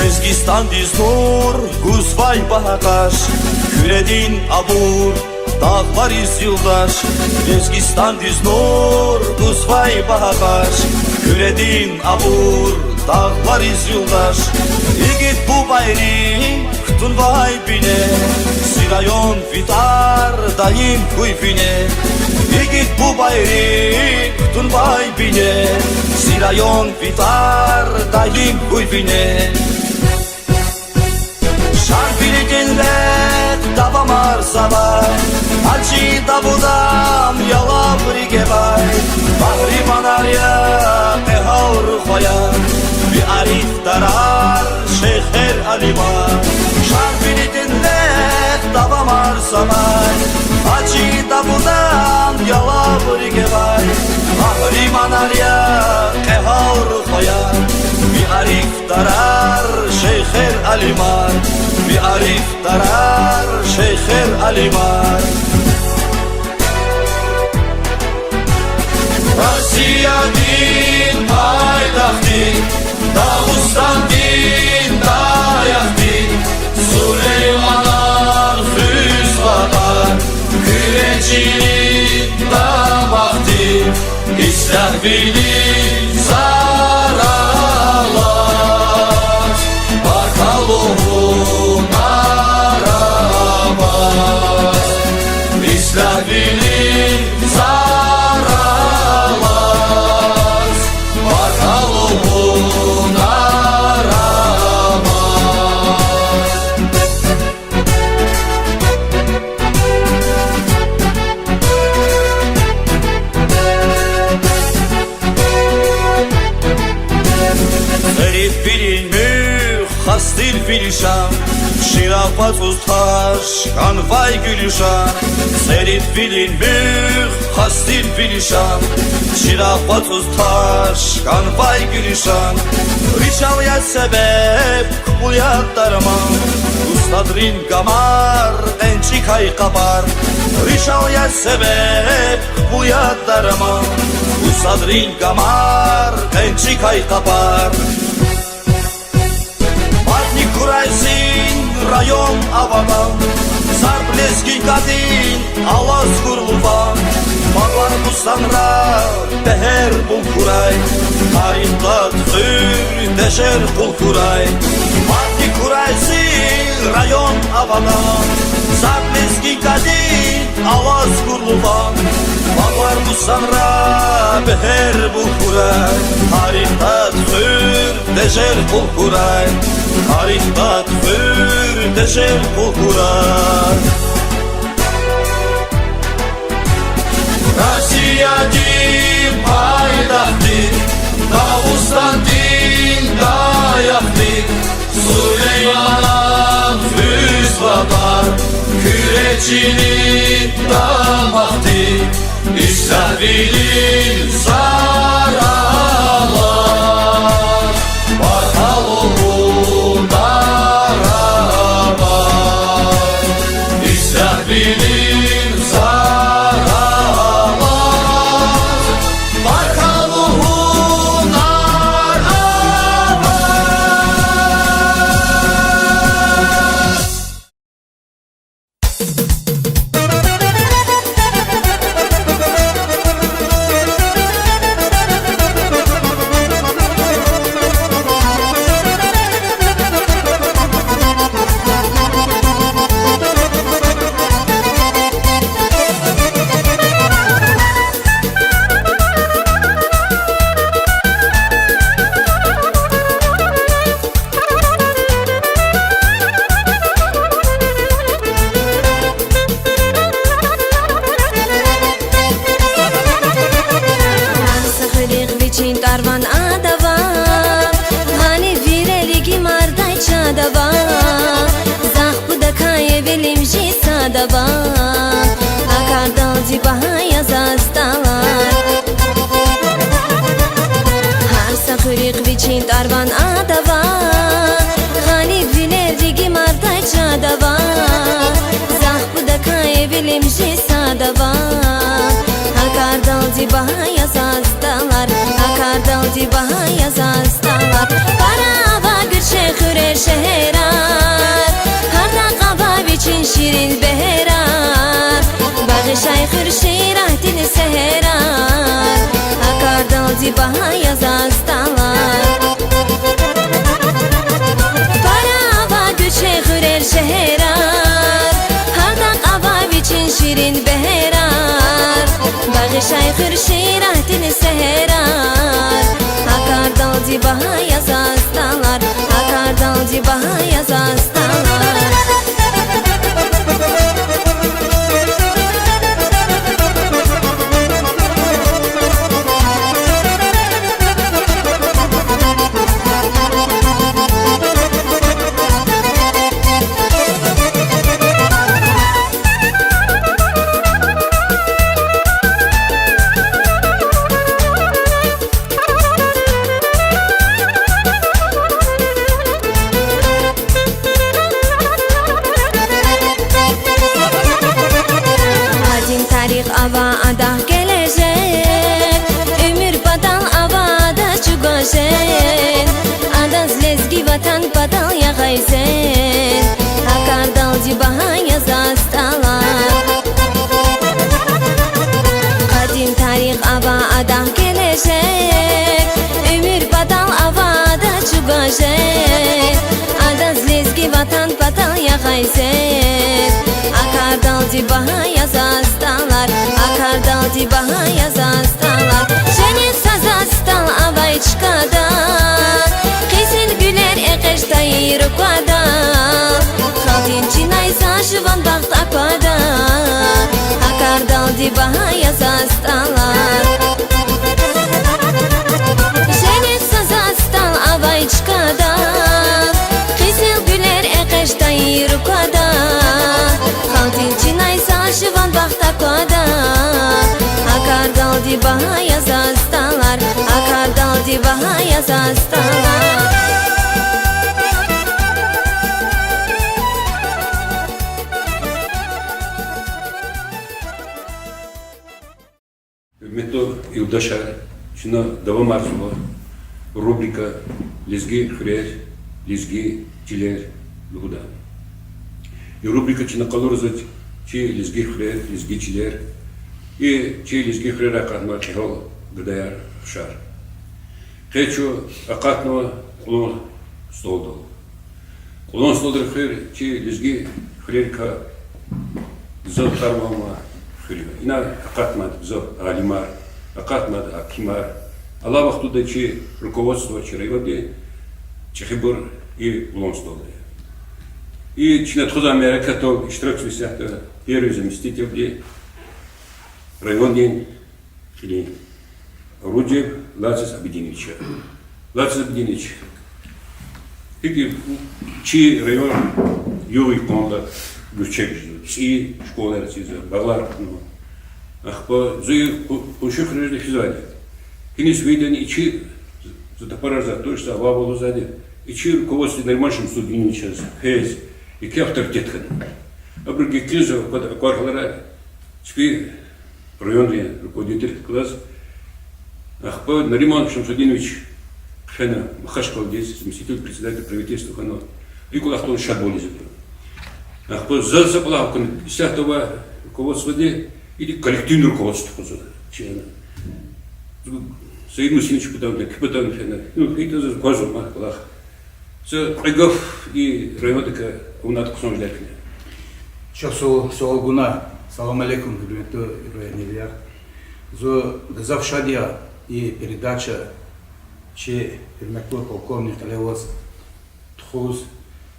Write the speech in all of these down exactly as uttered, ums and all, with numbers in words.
Лезгистандиз нур гузвай багьа къаш, Куьредин абур дагълариз юлдаш. Лезгистандиз нур гузвай багьа къаш, Куьредин абур дагълариз юлдаш. Игит бубайри кутунвай бине, зи район ви тӀвар даим хьуй вине. Игит бубайри кутунвай бине, зи район ви тӀвар даим хьуй вине. Шарвилидин рехъ давамарзавай, Гьажи Давудан ялаври гевай, Багьриманар я, Къегьал Рухваяр, ви арифдарар, шейхер, алимар. Шарвилидин рехъ давамарзавай, Гьажи Давудан ялаври гевай, Багьриманар я, Къегьал Рухваяр, ви арифдарар, шейхер, алимар, ви арифдарар, шейхер, алимар. Россиядин пайдахтдик, Дагъустандин даякъдик, Сулейманан хуьзватӀа, Куьре чилин дамахдик, ислягьвилин зараллаз, баркаллу гьунар аваз, ислягьвилин зараллаз, баркаллу гьунар аваз. Церид вилин муьгъ, хас тир ви лишан, чирагъ вацӀуз таш кӀанвай гуьлуьшан. Церид вилин муьгъ, хас тир ви лишан, чирагъ вацӀуз таш кӀанвай гуьлуьшан. Ричал я себеб, кпӀул я дарман, устадрин гамар, кьенчӀикай къапар. Ричал я себеб, кпӀул я дарман, устадрин гамар, кьенчӀикай къапар. Мадни хьурай зи район авадан, зарб лезги кьадин алаз гурлуван. Багълар бусанра бегьер бул хьурай, тарих тӀвар хуьр, тежер къул хьурай. Мадни хьурай зи район авадан, зарб лезги кьадин алаз гурлуван. Багълар бусанра бегьер бул хьурай, тарих тӀвар хуьр, тежер къул хьурай, тарих тӀвар хуьр, тежер къул хьурай. Россиядин пайдахтдик, Дагъустандин даякъдик, Сулейманан хуьзватӀа, Куьре чилин дамахдик, ислягьвилин зараллаз, баркаллу гьунар аваз, ислягьвилин зараллаз, баркаллу гьунар аваз. Са хуьруьгъ вичин тӀвар-ван адава, гъанивиле лигимардай чадава, захъ пудакай эвелим жи садава, а кардалди багьа я заз Багьа я заз тӀалар, а кардалди багьа я заз тӀалар. Пара ава гуьрчег хуьрер, шегьерар, гьардакь ава вичин ширин бегьерар, багъишай хуьр шииратдин сегьерар, а кардалди багьа я заз тӀалар. Пара ава гуьрчег хуьрер, шегьерар, гьардакь ава вичин ширин бегьерар, багъишай хуьр шииратдин сегьерар, а кардалди багьа я заз тӀалар, а кардалди багьа я заз тӀалар. Къадим тарих ава, адахъ гележег, уьмуьр патал ава адаз чӀугваз женг, адаз лезги ватан патал ягъай зенг, а кардалди багьа я заз тӀалар. Къадим тарих ава, адахъ гележег, уьмуьр патал ава адаз чӀугваз женг, адаз лезги ватан патал ягъай зенг, а кардалди багьа я заз тӀалар, а кардалди багьа я заз тӀалар. Женед са заз тӀал авай чкада, къизил гуьлер экъечӀдай руквада, халкьдин чинай са жуван бахт аквада, а кардалди багьа я заз тӀалар. Женед са заз тӀал авай чкада, къизил гуьлер экъечӀдай руквада, халкьдин чинай са жуван бахт аквада, а кардалди багьа я заз тӀалар, а кардалди багьа я заз тӀалар. Гьуьрметлу юлдашар, чна давамарзава рубрика Лезги хуьрер, лезги чилер лугьудай. И рубрика чна къалурзава чи лезги хуьрер, лезги чилер, и чи лезги хуьрерай акъатнавай кьегьал гадаяр, рушар. Къе чун акъатнава Кьулан СтӀалдал. Кьулан СтӀалдин хуьр чи лезги хуьрерикай гзаф тӀвар-ван авай хуьр я. Ина акъатнавайди гзаф алимар, акъатнавайди гьакимар. Алай вахтунда чи руководство чи районди чӀехибур и Кьулан СтӀалда я. И чна тухузвай мярекатдал иштиракзава исятда первый заместительди райондин кьилин Оруджев Лацис Абидинович. Лацис Абидинович, гьикӀ чи район югъ-юкъанда гуьрчег жезва, цӀийи школаяр эцигзава, багълар кутунва. Ахпа зи къу-, къунши хуьреризни физвайди я. Гьиниз фейитӀани и чи, за тапарарзавай туш, за вавалузвайди я, и чи руководство Нариман Шамсудиновичаз, квез, еке авторитет хьана. Абуру гекъинзава квад аквар гьаларай, чпи райондин руководитель галаз. Ахпа Нариман Шамсудинович хъфена Махачкъаладиз, заместитель председателя правительства хьана, и кӀвалахдал шадвал ийизва. Ахпа заз са кӀвалах акуна, исятда авай руководстводи, иди коллективный руководство тухузва. Чи ана Саид Мусинович патав, куь патав фена, ну, фейитӀа заз аквазва ман кӀвалах. Са кьве гаф и райондикай авунвай хъсан жедай куьне. Чаз суал гунай. Салам алейкум, гьуьрметлу районэгьлияр. Зун гзаф шад я и передача чи гьуьрметлу полковник кьиле аваз тухуз,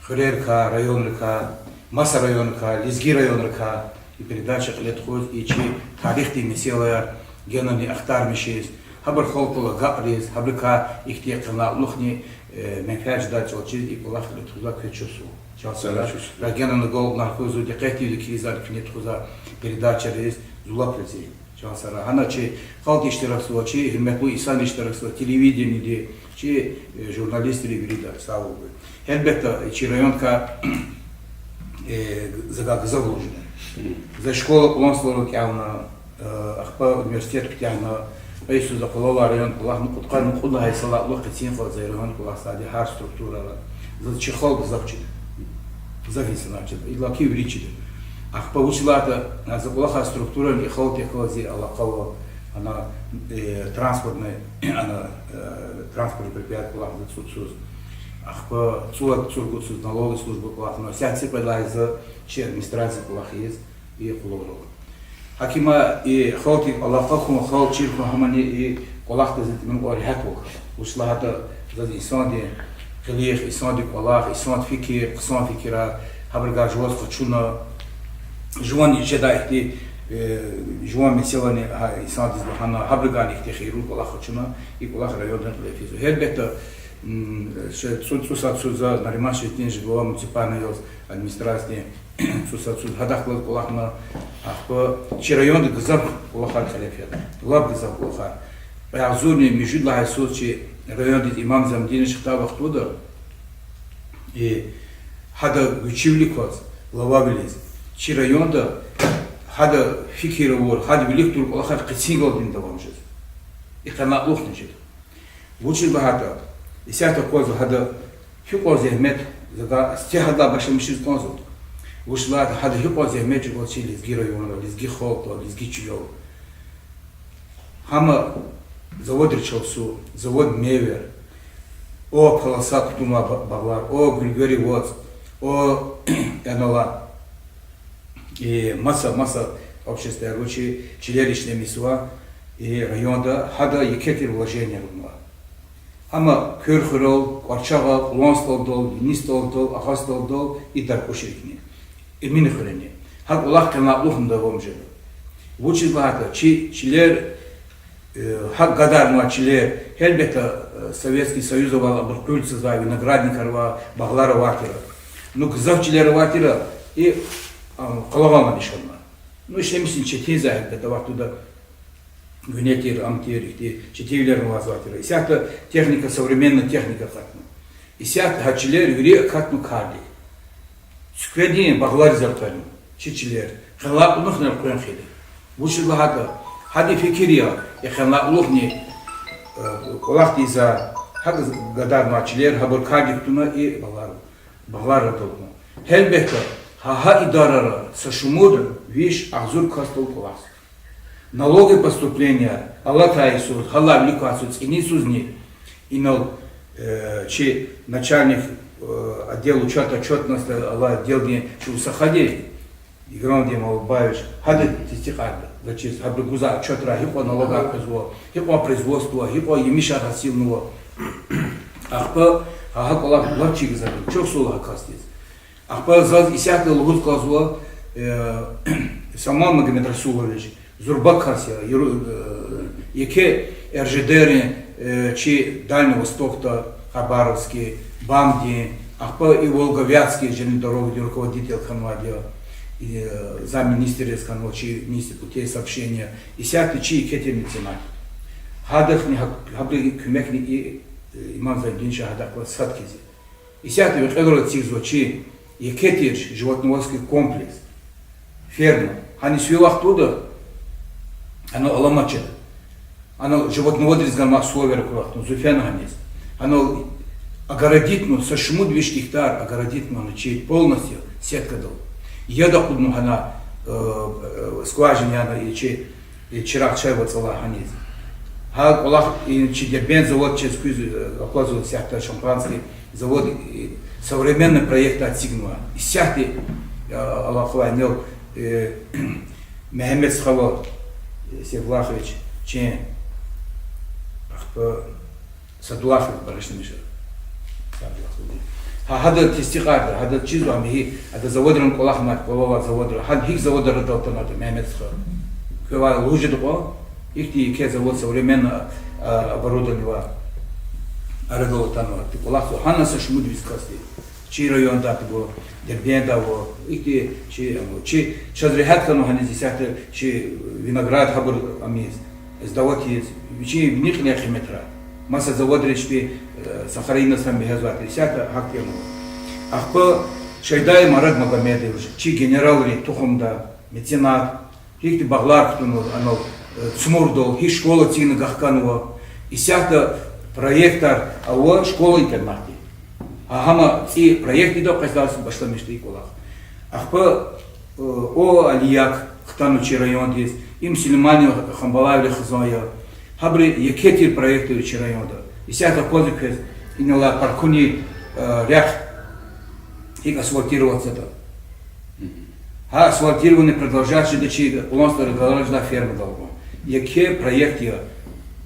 хуьрерикай, районрикай, маса районрикай, лезги районрикай и передача кьиле тухуз, и чи тарихдин месэлаяр генани ахтармишиз, гьабур халкьдал агакьариз, гьабурукай ихьтин къанагьатлухни, э, менфят жедай чӀал чиз и кӀвалах кьиле тухузвай квез чаз суал. Чан сагърай, чаз суал. Ва генани агалкьунар хьуй, дикъетдивди килигзавайди куьне тухузвай передачайриз, зулатриз. Чан сагърай. Гьана чи халкь иштиракзава, чи гьуьрметлу инсан иштиракзава, телевидениеди, чи, э, журналистри вирида сагъвал гуй. Гьелбетда, чи райондикай, э, за гзаф лугьуз жеда. За школа Кьулан СтӀалрал кӀелна, Ахпа университет куьтягьна, къейсуз акъвалалай район кӀвалахна кьудкъанни кьуд лагьай салатлу къецин кьван за район кӀвалахзавайди гьар структурара. Заз чи халкь гзаф чида. Гзаф инсанар чида. Иллаки вири чида. Ахпа вучиз лагьайтӀа за кӀвалахай структурани и халкьдикай зи алакъа ава, ана, э, транспортный, ана, э, транспортный предприятие кӀвалахна цӀуд йисуз. Ахпа цӀувад цӀуругуд йисуз налоговый служба кӀвалахна. Сятци къведалай за чи администрация кӀвалах ийиз и къуллугъра ава. ГьакӀ им и халкьдик алакъа хьун, халкь чир хьун, гьамани и кӀвалахдиз тӀимил кьван регьятвал хьана. Вучиз лагьайтӀа заз инсандин къилих, инсандин кӀвалах, инсандин фикир, хъсан фикирар, гьабурукай жуваз къачуна, жуван жедай ихьтин, э, жуван месэлани гьа инсандиз лагьана, гьабурукайни ихьтин хийирлу кӀвалах къачуна, и кӀвалах районда кьиле физва. Гьелбетда, м, ше-, цӀу-, цӀусад йисуз за Нариман Ширитдинович, глава муниципальный яз, администрациядин, цӀусад йисуз гьадахъ галаз кӀвалахна, ахпа чи районда гзаф кӀвалахар кьиле фена. Лап гзаф кӀвалахар. Кьве агъзурни муьжуьд лагьай йисуз чи райондиз Имам Зайнутдинович хтай вахтунда, и, гьада гуьчуьвилик кваз, глававилиз, чи районда гьада фикир авур, гьада вилик тур кӀвалахар къецин галдини давам жез. И къенлай кьулухъни жеда. Вучиз лагьайтӀа, исятда аквазва гьада гьикьван зегьмет, за сифте гьадалай башламишиз кӀанзава. Вучиз лагьайтӀа гьада гьикьван зегьмет чӀугваз чи лезги районра, лезги халкьдал, лезги чилел. Гьама заводри чалсу, завод мевер, о полоса кутунвай ба-, багълар, о гуьлгвери вацӀ, о, анала, и маса, маса обществояр ва чи чилер ишлемишзава, и районда гьада еке тир вложение авунва. Амма Куьр хуьрел, КӀварчагъа, Кьулан СтӀалдал, Вини СтӀалдал, Агъа СтӀалдал, и Даркъушрикни, Эмин хуьрени. Гьа кӀвалах къенлай кьулухъни давам жеда. Вучиз лагьайтӀа чи чилер, э, гьакӀ гадарнавай чилер, гьелбетда, э, Советский Союзавай, абур къуьл цазвай виноградникар ва багълар авай тир. Ну, гзаф чилер авай тир, и, а, къалавални ишанва. Ну, ишлемишни четин я, гьелбетда, вахтунда гуьне тир, ам тир, ихьтин четинвилерни авазвай тир. Исятда техника, современный техника акатна. Исятда гьа чилер вири акатна кардик. Цуькведин багълариз элкъвена чи чилер. Къенлай кьулухъни элкъвена хъийида. Вучиз лагьайтӀа гьадан фикир я, и къенлай кьулухъни, э, кӀвалахдиз гьакӀ гадарнавай чилер, гьабур кардик туна и багълар, багълар радал кьун. Гьелбетда, гьа, гьа идарара са шумуд виш агъзур касдал кӀвалахзава. Налоговый поступление алатай йисуз, гьалай вилик квай йисуз, цӀинин йисузни, инал, э, чи начальник, э, отдел учёта отчётности алай отделдин чи устахади, Играм Демалбаевич, гьадан тестикьарда, заз чиз, гьабуру гузвай отчётрай, гьикьван налогар къвезва, гьикьван производство, гьикьван емишар гьасилнава. Ахпа гьа, гьа кӀвалах лап чиз гзаф я, чухсагъул гьа касдиз. Ахпа заз исятда лугьуз кӀанзава, э, Саман Магомедрасулович, зурба кас я, юру-, э, еке РЖД-рин, э, чи Дальний Востокда, Хабаровский, БАМдин, ахпа и Волговятский железнодорожный руководитель хьанвайди я, и, э, замминистр яз хьанва чи министр путей сообщения, исятда чи еке тир меценат. Гьадахъни гьаб-, гьабурун куьмекни и, э, Имам Зайнутдиновича гьадахъ галаз сад хьиз я. Исятда ви кьилера эцигзава чи еке тир животноводский комплекс, ферма. Гьаниз ви вахтунда, ана аламачада, ана животноводриз ганвай условияр акурвахтун, зун фена гьаниз. Ана огородитьна, са шумуд виш гектар огородитьна чи полностью сеткадал. Яд акъудна гьана, э, э, скважина яна и чи, и Чирагъчай вацӀалай гьаниз. Гьа кӀвалах и чи Дербент завод чаз куьз, э, аквазва исятда шампанский завод, и современный проектар эцигнава. Исятда, э, алахъвай инал, э, Мегьамед стхава, э, Севлахович, чи, ахпа, Садулахов, багъишламиша. Садулахов. Гьа, гьада тестикьарда, гьада чизва, ам гьи, гьада заводрин кӀвалах мад, кӀвале авай заводра. Гьада гьикӀ заводар арадал атанватӀа, Мегьамед стха. Квевай лугьуз жеда кьван, ихьтин еке завод, современный, а, оборудование авай, арадал атанватӀа. КӀвалахзава гьана са шумуд виш касди. Чи районда тӀуьн, Дербентда ва ихьтин чи, чи, чаз регьят хьанва гьаниз исятда чи виноград гьабур ам ийиз, сдавать ийиз, вичин вини кьилин къиметрай. Маса заводрай чпи, э, сохранить ийиз хьана бегьезвай тир, исятда гьахьтин ам ава. Ахпа Шайдаев Марат Магомедович, чи генералрин тухумдай, меценат, Гьихьтин багълар кутунва анал, э, цумурдал, гьи школа эцигна вахканва. Исятда проектар ава школа-интернатдин. Гьа гьам цӀийи проект я, къвезвайди башламишна и кӀвалах. Ахпа, э, о Алияк хтанва чи райондиз, им Сулейманов, Хамбалаеврин хизан я. Гьабуру еке тир проект я чи районда. Исятда аквазва квез, инал алай паркунин, э, рехъ гьикӀ асфальтировать ийизватӀа. Гьа асфальтирование продолжать жеда чи Къулан СтӀалрин гараждин фермадал кьван. Еке проект я,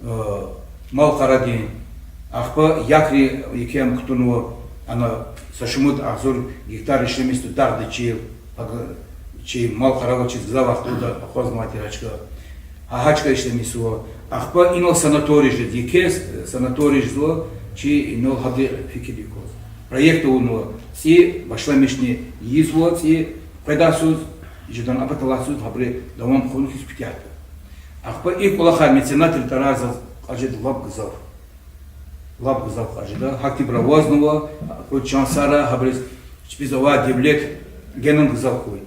э, мал-къарадин, ахпа якрин еке ам кутунва, ана са шумуд агъзур гектар ишлемишзава дагъдин чил, пага-, чи мал-къара авачиз гзаф вахтунда акъвазнавай тир гьа чка. Гьа, гьа чка ишлемишзава. Ахпа инал санаторий жез, еке с-, санаторий жезва, чи инал гьади фикирда кваз. Проект авунва, цӀи башламишна ийизва, цӀи къведайсуз, жедан абаталайсуз, гьабуру давам хьун хьиз куьтягьда. Ахпа и кӀвалахар меценатри тӀарар заз кьаз жеда лап гзаф. Лап гзаф кьаз жеда. Гьахьтинбур авазнава, акъуд чан сара, гьабуруз чпиз авай девлет генани гзаф хьуй.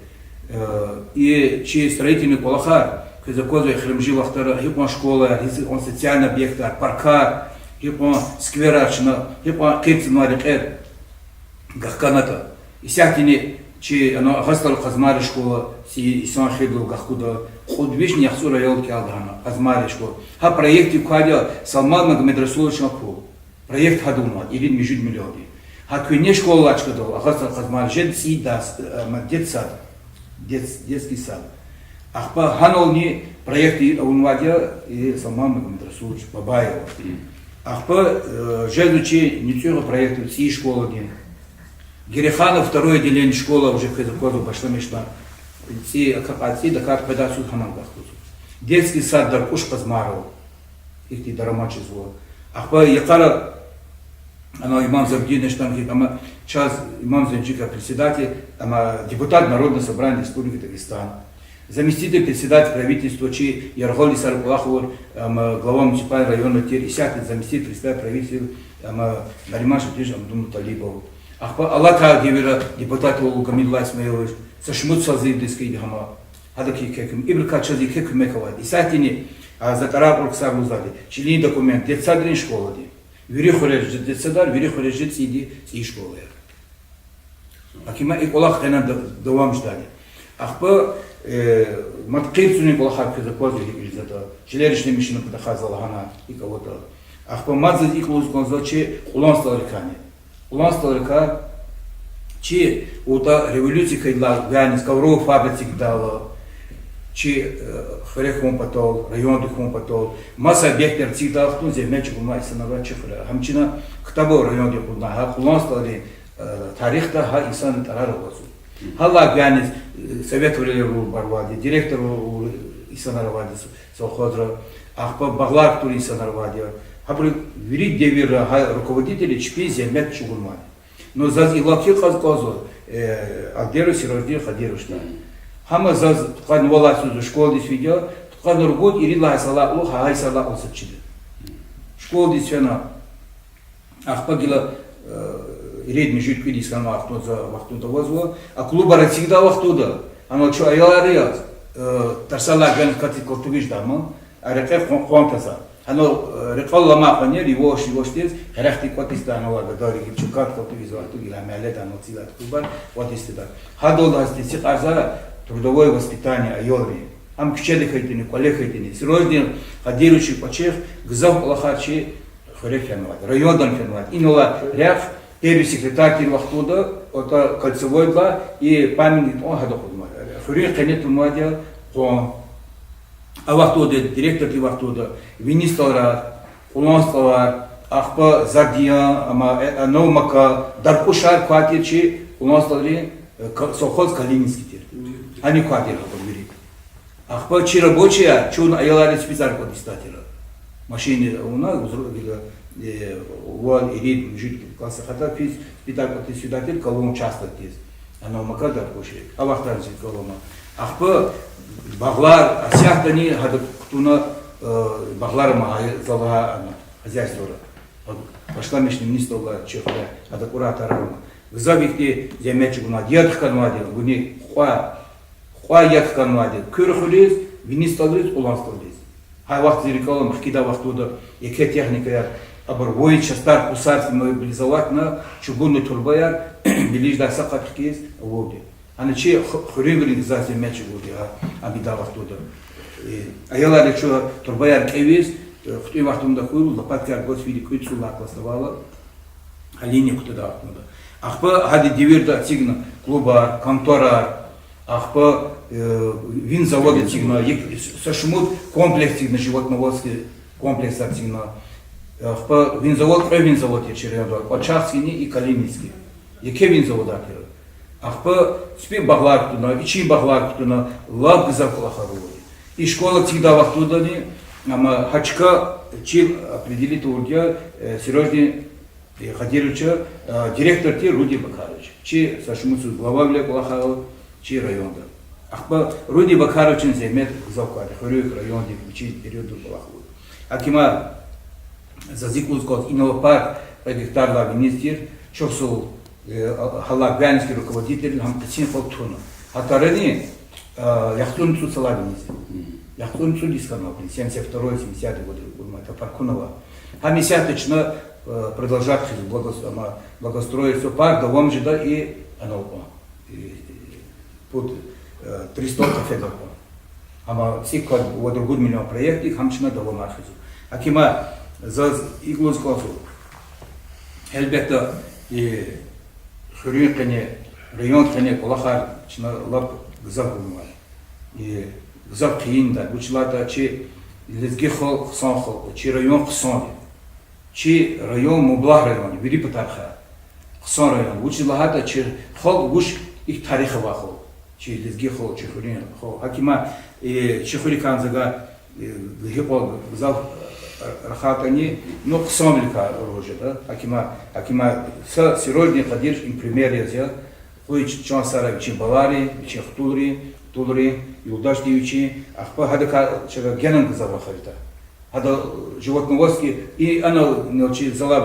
Э, и чи строительный кӀвалахар, квез аквазва эхиримжи вахтара гьикьван школаяр, гьикьван социальный объектар, паркар, гьикьван скверар чна, гьикьван къирцинвай рекьер гахканатӀа. Исятдани чи ана Агъа СтӀалрин Къазмайрин школа, цӀийи йисан хирдал гахкуда, кьуд вишни яхцӀур аял кӀелда гьана, Къазмайрин школа. Гьа проектдин квай я Салман Мегьамедрасуловичан пул. Проект гьада авунвайди, ирид-муьжуьд миллионди. Гьа куьне школа алай чкадал, Агъа СтӀалрин Къазмайрин жеда цӀийи дас-, э, ма-, детсад. Дет-, детский сад. Ахпа гьанални проект авунвайди я, и Салман Мегьамедрасулович Бабаева. Ахпа, э, жезва чи НуцӀуьгъа проект цӀийи школадин. Гереханов второе отделение школа уже квез аквазва башламишна. ЦӀи акакьай, цӀи дакар къведайсуз гьанал гахкузва. Детский сад Даркуш Къазмайрал. Ихьтин дарамат жезва. Ахпа йикъара, ана Имам Зайнудинович тан хьи, ама чаз Имам Зайнудинович председатель, ама депутат Народного собрания Республики Дагестан. Заместитель председателя правительства чи яргъал йисара кӀвалах авур, ама глава муниципального района тир, исятда заместитель председателя правительства, ама Нариман Шамсудинович Абдулмуталибов. Ахпа алатай девирда депутатвал Гамидулла Исмаилович, са шумуд созывдиз хьайиди гьама. Гьадакай еке куьм-, ибурукай чаз еке куьмек авайди. Исятдани, а, за тӀарар кьур ксар лугьузвайди, чилин документ детсадрин, школадин. Вири хуьрера жеда детсадар, вири хуьрера жеда цӀийи, цӀийи школаяр. Гьакимат и кӀвалах къене да-, давам жедайди. Ахпа, э, мад къирцунин кӀвалахар квез аквазва гьикӀ ийизватӀа. Чилер ишлемишна патахъай за лагьана, икӀ аватӀа. Ахпа мад заз икӀ лугьуз кӀанзава чи Къулан СтӀалрикайни. Къулан СтӀалрикай чи уртӀа революция хьайидалай вегьиз ковровый фабрика эцигдайла, чи, э, хуьре хьун патал, районда хьун патал, маса объектар эцигдайла хтун зегьмет чӀугунвай инсанар ава чи хуьре. Гьамчина ктабар районда акъудна, гьа Къулан СтӀалрин, э, тарихда гьа инсанрин тӀварар авазва. Гьадалай вегьиз, э, совет вилер авурбур авайди, директор авур инсанар авайди с-, совхозра, ахпа багълар кутур инсанар авайди я. Гьабуру вири девирра гьа руководительри чпи зегьмет чӀугунвайди. Ну, заз иллаки кьаз кӀанзава, э, Алдеров Сираждин Хадировичдин. Гьама заз тухвана валайсуз школадиз фейиди я, тухвана ругуд, ирид лагьай йисалай кьулухъ, гьа йисалай кьулухъ са чида. Школадиз фена, ахпа гила, э, ирид-муьжуьд кӀуьд йис хьанвай вахтунда, вахтунда авазва, а клубар эцигдай вахтунда, гьанал чун аялар яз, э, тарсалай гана катиз калтугиз жедайма, а рекье къван-, къван таза. Гьанал, э, рекьел аламай къванер, иваш-ивашдиз, къерехди кӀватӀ ийизвай гьанал гадайри, гила чун кат калтугиз вахтунда, гила мягьледа гьанал цӀийидай клубар кӀватӀ ийизвайди. Гьадалди гьасти цикьарза трудовое воспитание аялрин. Ам куьчеда хьайитӀани, кӀвале хьайитӀани. Сираждин Хадировичан кӀвачихъ гзаф кӀвалахар чи хуьре фенвайди, райондани фенвайди. Инал алай рехъ первый секретарь тир вахтунда, отӀа Кольцевойдилай и памятник кьван гьада акъуднавайди. Хуьруьн къене тунвайди я къван. А вахтунда, директор тир вахтунда, Вини СтӀалрай, Къулан СтӀалрай, ахпа Зардиян, ама, э, Новая Мака, Даркушар квай тир чи Къулан СтӀалрин, э, ка-, совхоз Калининский тир. Гьана квай тир гьабур вири. Ахпа чи рабочияр чун аялриз спицар кӀватӀ ийизвайди тир. Машинни авуна, узру гила, э, вад, ирид, муьжуьд класс хата физ, спицар кӀватӀ ийизвайди тир, колонн частьдиз. Ана Макар Даркушри. А вахтара зи колонна. Ахпа багълар, асятдани гьада кутуна, э, багълар ама гьа-, за лагьай ана хозяйствора. Башламишна министрвилай чи хуьре, гьада кӀурай тарарна. Гзаф ихьтин зегьмет чӀугунвайди, яд хканвайди, вини кьван, Пай як хьанвайди Куьре хуьруьз, Вини СтӀалриз, Улан СтӀалриз. Гьа вахт зи рикӀел алама, хкидай вахтунда еке техникаяр, абур вай частар, къусар мобилизовать на, чугунный турбаяр, Белиждай са къат хкиз авурди. Ана чи ху-, хуьруьнвийрин гзаф зегьмет чӀугурди, а, ам ийидай вахтунда. Э, аялар ичӀи турбаяр кӀевиз, э, хтӀун вахтунда хьуй, лопаткаяр гваз вири кӀуьд цӀуд лагьай класс авайла, гьа линия кутадай вахтунда. Ахпа гьади девирда эцигна клубар, конторар, ахпа, э, винзавод эцигна, ик-, са шумуд комплекс эцигна, животноводский комплексар эцигна. Ахпа винзавод, кьве винзавод я чи районда, Очакскийни и Калининский. Еке винзаводар тир. Ахпа ципин багълар кутуна, ичин багълар кутуна, лап гзаф кӀвалахар авурди. И школа эцигдай вахтундани, амма гьа чка чил определить авурди я, э, Серёждин, э, Кадировича, э, директор тир Рудий Бакарович. Чи са шумуд йисуз глававиле кӀвалахайла чи районда. Ахпа Рудий Бакаровичин зегьмет гзаф квайди, хуьруьк, райондик вичин периодда кӀвалахзава. Гьакимар, заз икӀ лугьуз кӀанзава, инал пак кьве гектарлай виниз тир, чухсагъул, э, гьа-, гьалай Гвянецкий руководитель гьам къенин халкь туна. Гьа тарани, э, яхцӀурни цӀуд йисалай виниз. ЯхцӀурни цӀуд йис хьанва, семьдесят второй, семьдесят годы, гьа топар кьунва. Гьам исятда чна, э, продолжать хъийизва, благос-, ама, благоустройство, пар давам жеда и анал кьван. И, и, пуд, э, Тристол кафедал кьван. Амма цӀикьвед ва ругуд миллион проектдик гьам чна давамар хъийизва. Гьакимар, заз икӀ лугьуз кӀанзава. Гьелбетда, и хуьруьн къене, район къене кӀвалахар чна лап гзаф гунвай. И гзаф хъийидай, вучиз лагьайтӀа чи лезги халкь хъсан халкь я, чи район хъсан я. Чи район мублагь район я, вири патарихъай хъсан район я. Вучиз лагьайтӀа чи халкь вуч, их тарих авай халкь. Чи лезги халкь, чи хуьруьн халкь. Гьакимар, э, чи хуьруькай за гьа, э, гьикьван гзаф, э, рахайтӀани, ну, хъсанвиликай руш жеда. Гьакимар, гьакимар са Серёждин Кадирович им пример яз я. Къуй чан сагърай вичин баларин, вичин хтулрин, хтулрин, юлдашди вичин, ахпа гьадакай чаз генани гзаф рахайтӀа. Гьада животноводский, и ана, ну, чи залай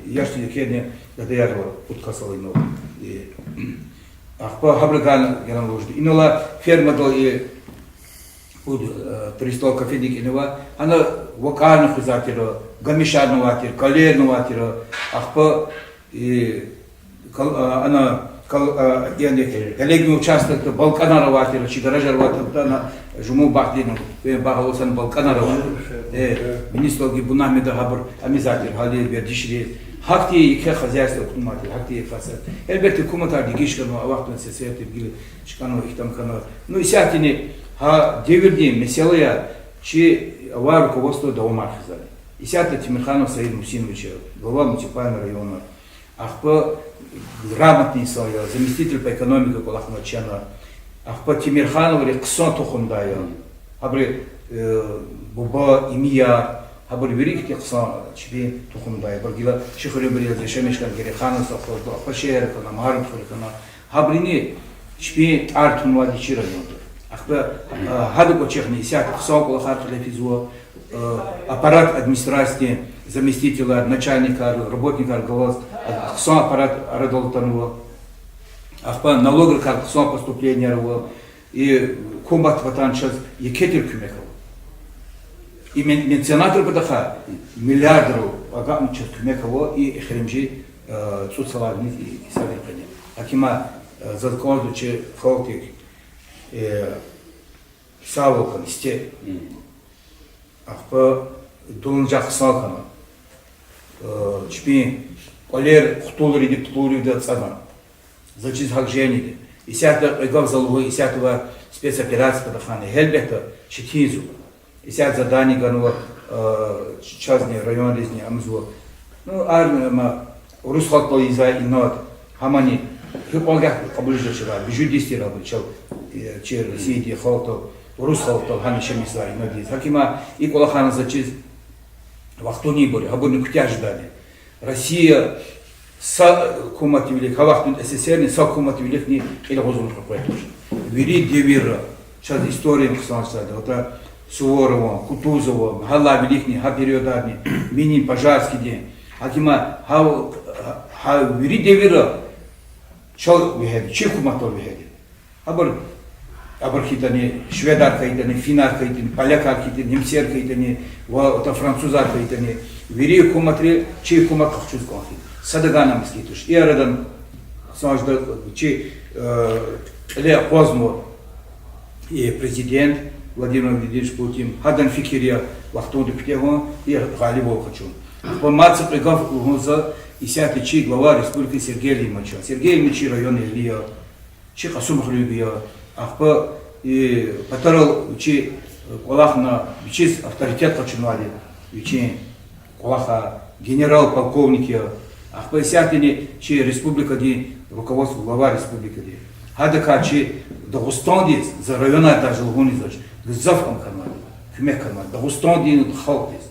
яшди екени гадаяр ава, пуд касал инал. И, ахпа гьабурукай генани руш жеда. Инал фермадал и пуд, э, Тристол кафедин кӀаник ава, ана вакӀарни хуьзвай тир, гамишарни авай тир, калерни авай тир, ахпа и кал-, а, ана, кал-, а, яни, коллегни участокда балкӀанар авай тир, чи гаражар авай тир, ана, жуму багъдин, бе-, багъ авай сан балкӀанар ава. Э, министрди бунагьмида гьабур амизвай тир, гьали вердишри. Гьахьтин еке хозяйство кутунвай тир, гьахьтин еке хозяйство. Гьелбетда, гьукуматар дегиш хьанва, а вахтунда сесер тир, гила чкӀанва, ихтилат хьанва. Ну, исятдани гьа девирдин месэлаяр чи авай руководство давамар хъийизва. Исятда Темирханов Саид Мусинович, глава муниципального района, ахпа грамотный инсан я, заместитель по экономике кӀвалахнавай чна. Ахпа Темирхановри хъсан тухумдай я. Гьабуру, э, буба, имияр, гьабур вири ихьтин хъсан чпин тухумдай я. Абур гила чи хуьруьнбур яз яшамиш хьана, Герехановдин сад хьана, ахпа шегьерда хьана, Магьарбатхуьрда хьана. Гьабуруни чпин тӀвар тунвайди чи районда. Ахпа, а, гьадан кӀвачехъни исятда хъсан кӀвалахар кьиле физва, э, аппарат администрациядин заместителар, начальникар, работникар галаз, а, хъсан аппарат арадал атанва. Ахпа налогрикай хъсан поступленияр ава. И гьукуматдин патай чаз еке тир куьмек ава. И мен-, меценатри патахъай миллиардра агакьна чаз куьмек ава, и эхиримжи, э, цӀуд йисалай виниз и, и садин къене. Гьакимар, э, заз кӀанзава чи халкьдик, э, сагъвал хьана, сифте. Ахпа дуланажагъ хъсан хьана. Э, чпин кӀвалер хтулрин, хтулрин ацӀана. Заз чиз гьакӀ жени. Исятда кьве гаф за лугьун, исятда авай спецоперация патахъай, гьелбетда, четинзава. Исятда задание ганва, э, чазни, районризни, амзва. Ну, ар, ма, урус халкьдал ийизвай инад, гьамани гьикьван гьакӀ кьабулзавачир, бижуди тир абур чал, э, чи Россиядин халкьдал, урус халкьдал гьана яшамиш жезвай инад ийиз. Гьакимар, и кӀвалахар заз чиз вахтунин бур я, гьабурни куьтягь жедайди. Россия са гьукуматдин вилик, гьа вахтунда СССР-ни са гьукуматдин виликни кьил агъузун къекъведа туш. Вири девирра, чаз история хъсан чизвайди, гьатта Суворован, Кутузован, гьадалай виликни, гьа периодрайни, Минин, Пожарскийдин. Гьакимар, гьа, гьа вири девирра чал вегьеда, чи гьукуматдал вегьеда. Гьабур Абур хьайитӀани, шведар хьайитӀани, финнар хьайитӀани, полякар хьайитӀани, немсер хьайитӀани, ва ата французар хьайитӀани, вири гьукуматри чи гьукумат къахчуз кӀан хьи. Садавайни мискӀин туш. И арада хъсан жеда чи, э, кьиле акъвазнава и президент Владимир Владимирович Путин, гьадан фикир я вахтунда куьтягьун, и гъалибвал къачун. Ахпа мад са кьве гаф лугьун за исятда чи глава республики Сергей Лимовича. Сергей Лимович чи районэгьли я, чи Кьасумхуьруьнви я, ахпа и патарал вичи кӀвалахна, вичиз авторитет къачунвайди, вичин кӀвалахар, генерал-полковник я, ахпа исятдани чи республикадин руководство, глава республикадин. Гьадакай чи Дагъустандиз, за районар даже лугьуниз жедач, гзаф ам хьанвайди, куьмек хьанвайди Дагъустандин халкьдиз.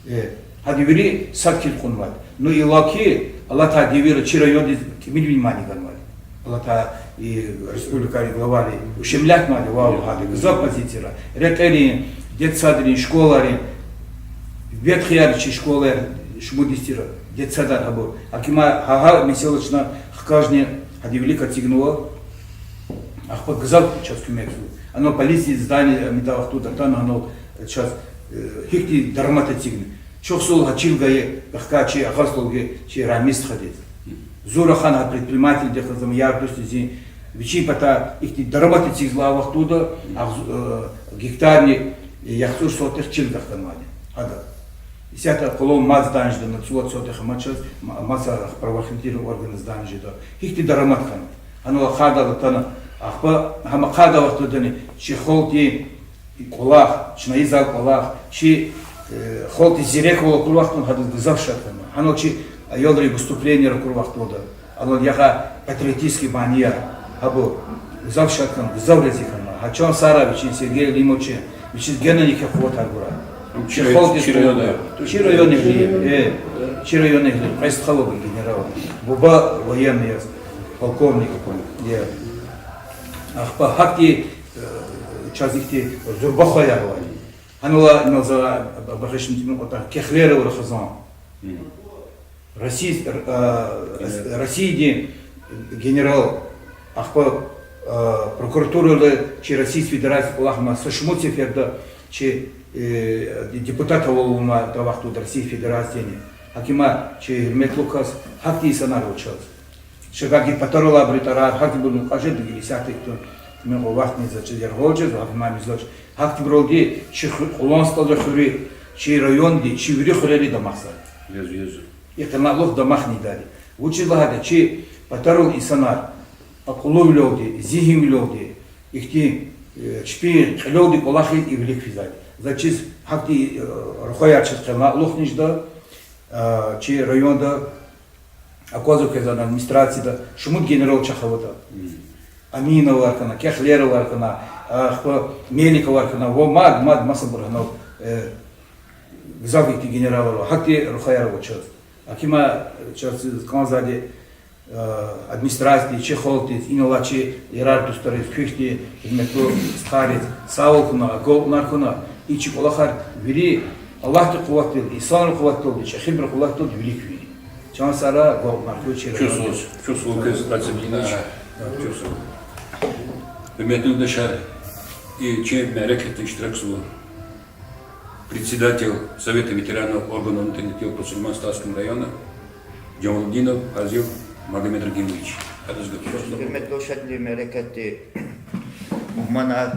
Э, гьада вири сад килиг кьунвайди. Ну, иллаки алатай девирда чи райондиз тӀимил внимание ганвайди. Алатай и республикадин главари ущемлятнавайди вал гьада гзаф позицияра. Рекьерин, детсадрин, школайрин, ветхияр чи школаяр, шумуд йис тир, детсадар гьабур. Гьаким гьа, гьа месэла чна хкажни гьадавилик эцигнава. Ахпа гзаф чаз куьмекзава. Анал полициядин здание амидай вахтунда атана, анал чаз, э, гьихьтин дарамат эцигна. Чухсагъул гьа чил гайи вахкай чи агъа стхадиз, чи Рамиз стхадиз. Зур рахана гьа предпринимательдихъ, за ам яр-дуст я зи, вичин патай ихьтин дарамат эцигзавай вахтунда, агъз-, э, гектарни, э, яхцӀур сотых чил гахканвайди. Гьада. Исятда къвалав мад зданияр жеда, цӀувад сотых ама чаз, ма-, маса правоохранительный органдин здание жеда. Гьихьтин дарамат хьана. Гьанал ахъайдай атана, ахпа гьам ахъайдай вахтундани чи халкьдин кӀвалах, чна ийизвай кӀвалах, чи, э, халкьдиз зиреквал акур вахтунда гьадаз гзаф шад хьана. Гьанал чи аялрин выступленияр акур вахтунда, анал ягъай патриотический манияр, гьабур гзаф шад хьана, гзаф рази хьана. Гьа чан сара вичин, Сергей Лимовичан, вичиз генани еке къуватар гурай. Чи халкьдиз, чи районэгьли, э, чи районэгьли, кьве стха авайди генерал, буба военный яз, полковник я. Ахпа гьахьтин, э, чаз ихьтин зурба хваяр авайди. Гьанал инал за багъишун тӀимил кӀватӀ кехлер авур хизан. Росси-, э, Россиядин генерал, ахпа, э, прокуратурада чи Россия Федерация кӀвалахна, са шумуд сеферда чи, э, депутат авунвай вахтунда Россия Федерациядин. Гьаким чи гьуьрметлу кас, гьахьтин инсанар ава чаз. Шагьарди патарал абурун тӀварар, гьахьтинбурни кьажеда гила исятда, тӀимил кьве вахтни за чиз яргъал жезва, гьахьтин ман мизлач. Гьахьтинбуралди чи ху-, КъуланстӀалди хуьруьз, чи районди, чи вири хуьрери дамахзавайди. Язва, язва. И къеналух дамахни ийидайди. Вучиз лагьайтӀа чи патарал инсанар акьуллувилелди, зигьинвилелди, ихьтин, э, чпин кьилелди кӀвалахиз и вилик физвайди. За чиз гьахьтин, э, рухваяр чиз къеналухни жеда, э, чи районда аквазва квез ана администрацияда, шумуд генерал чахъ аватӀа. Аминовар хьана, Кехлеровар хьана, ахпа Меликовар хьана, ва мад, мад масабур гьанал, э, гзаф ихьтин генералар ава, гьахьтин рухваяр ава чаз. Гьаким чаз кӀанзавайди, э, администрациядиз, чи халкьдиз, инал алай чи ярар-дустариз, куь ихьтин гьуьрметлу стхайриз сагъвал хьуна, агалкьунар хьуна, и чи кӀвалахар вири Аллагьдин къуватдалди, инсанрин къуватдалди, чӀехибурун къуватдалди вилик фин. Чан сагърай, агалкьунар хьуй чи районди. Чухсагъул, чухсагъул квез, Расим Динич. Чухсагъул. Гьуьрметлу юлдашар, и чи мярекатда иштиракзава председатель Совета ветеранов органов внутренних дел по Сулейман-Стальскому району Джамалудинов Фазил Магомедрагимович. Адаз гаф. Гьуьрметлу шадвилин мярекатдин мугьманар,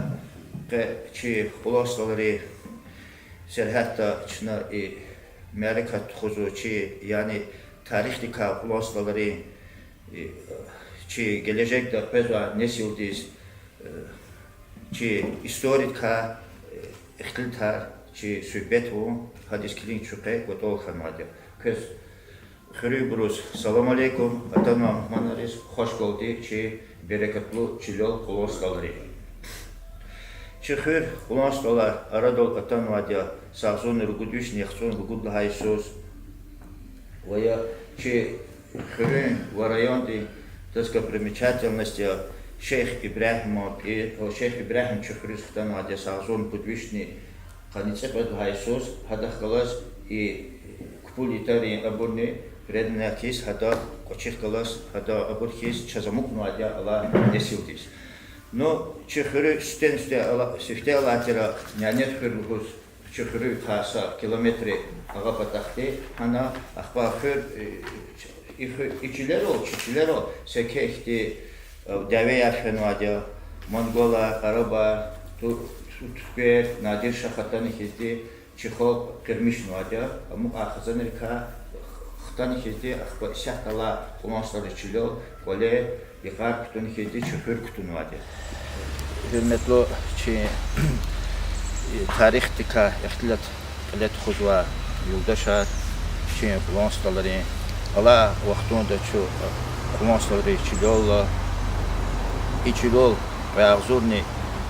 къе чи Къуланстӏалрин сергьятда чна и мярекат тухузва чи, яни тарихдикай Къуланстӏалрин, э, чи гележегда къвезвай несилдиз, э, чи историдикай, э, ихтилатар, чи суьгьбет авун, гьадаз килиг чуьхуьн кӏватӏал хьанвайди я. Квез хуьруьнбуруз салам алейкум, атанвай мугьманриз хвашгелди чи берекатлу чилел Къуланстӏалри. Чи хуьр Къуланстӏалай арадал атанвайди я, агъзурни ругуд вишни яхцӏурни ругуд лагьай йисуз. Ва я чи хуьруьн ва райондин достопримечательность я Шейх Ибрагьиман пӏир, о, Шейх Ибрагьим чи хуьруьз хтанвайди я агъзурни пуд вишни къанни цӏикьвед лагьай йисуз, гьадахъ галаз и кпул йитарин абурни приединять ийиз, гьадахъ кӏвачихъ галаз, гьадахъ абур хьиз чаз амукьнавайди я алай несилдиз. Ну, чи хуьруьз сифте-сифте ала-, сифте алай тир, Нянет хуьр лугьуз, чи хуьруьз кьве сад километр агъа патахъди, гьана, ахпа хуьр, э, и хуь-, и чилерал, чи чилерал секе ихьтин, э, дявеяр фенвайди я, монголар, арабар, ту-, ту-, туьрквер, Надир-шагь хатана хьизди, чи халкь къирмишнавайди я, амукьай хизанрикай хтана хьизди, ахпа исятда алай Кьулан СтӀалрин чилел кӀвале йикъар кутуна хьизди чи хуьр кутунвайди я. Гьуьрметлу чи тарихдикай ихтилат кьиле тухузвай юлдашар, чи Кьулан СтӀалрин, алай вахтунда чун Кьулан СтӀалрин чилел ала, и чилел кьве агъзурни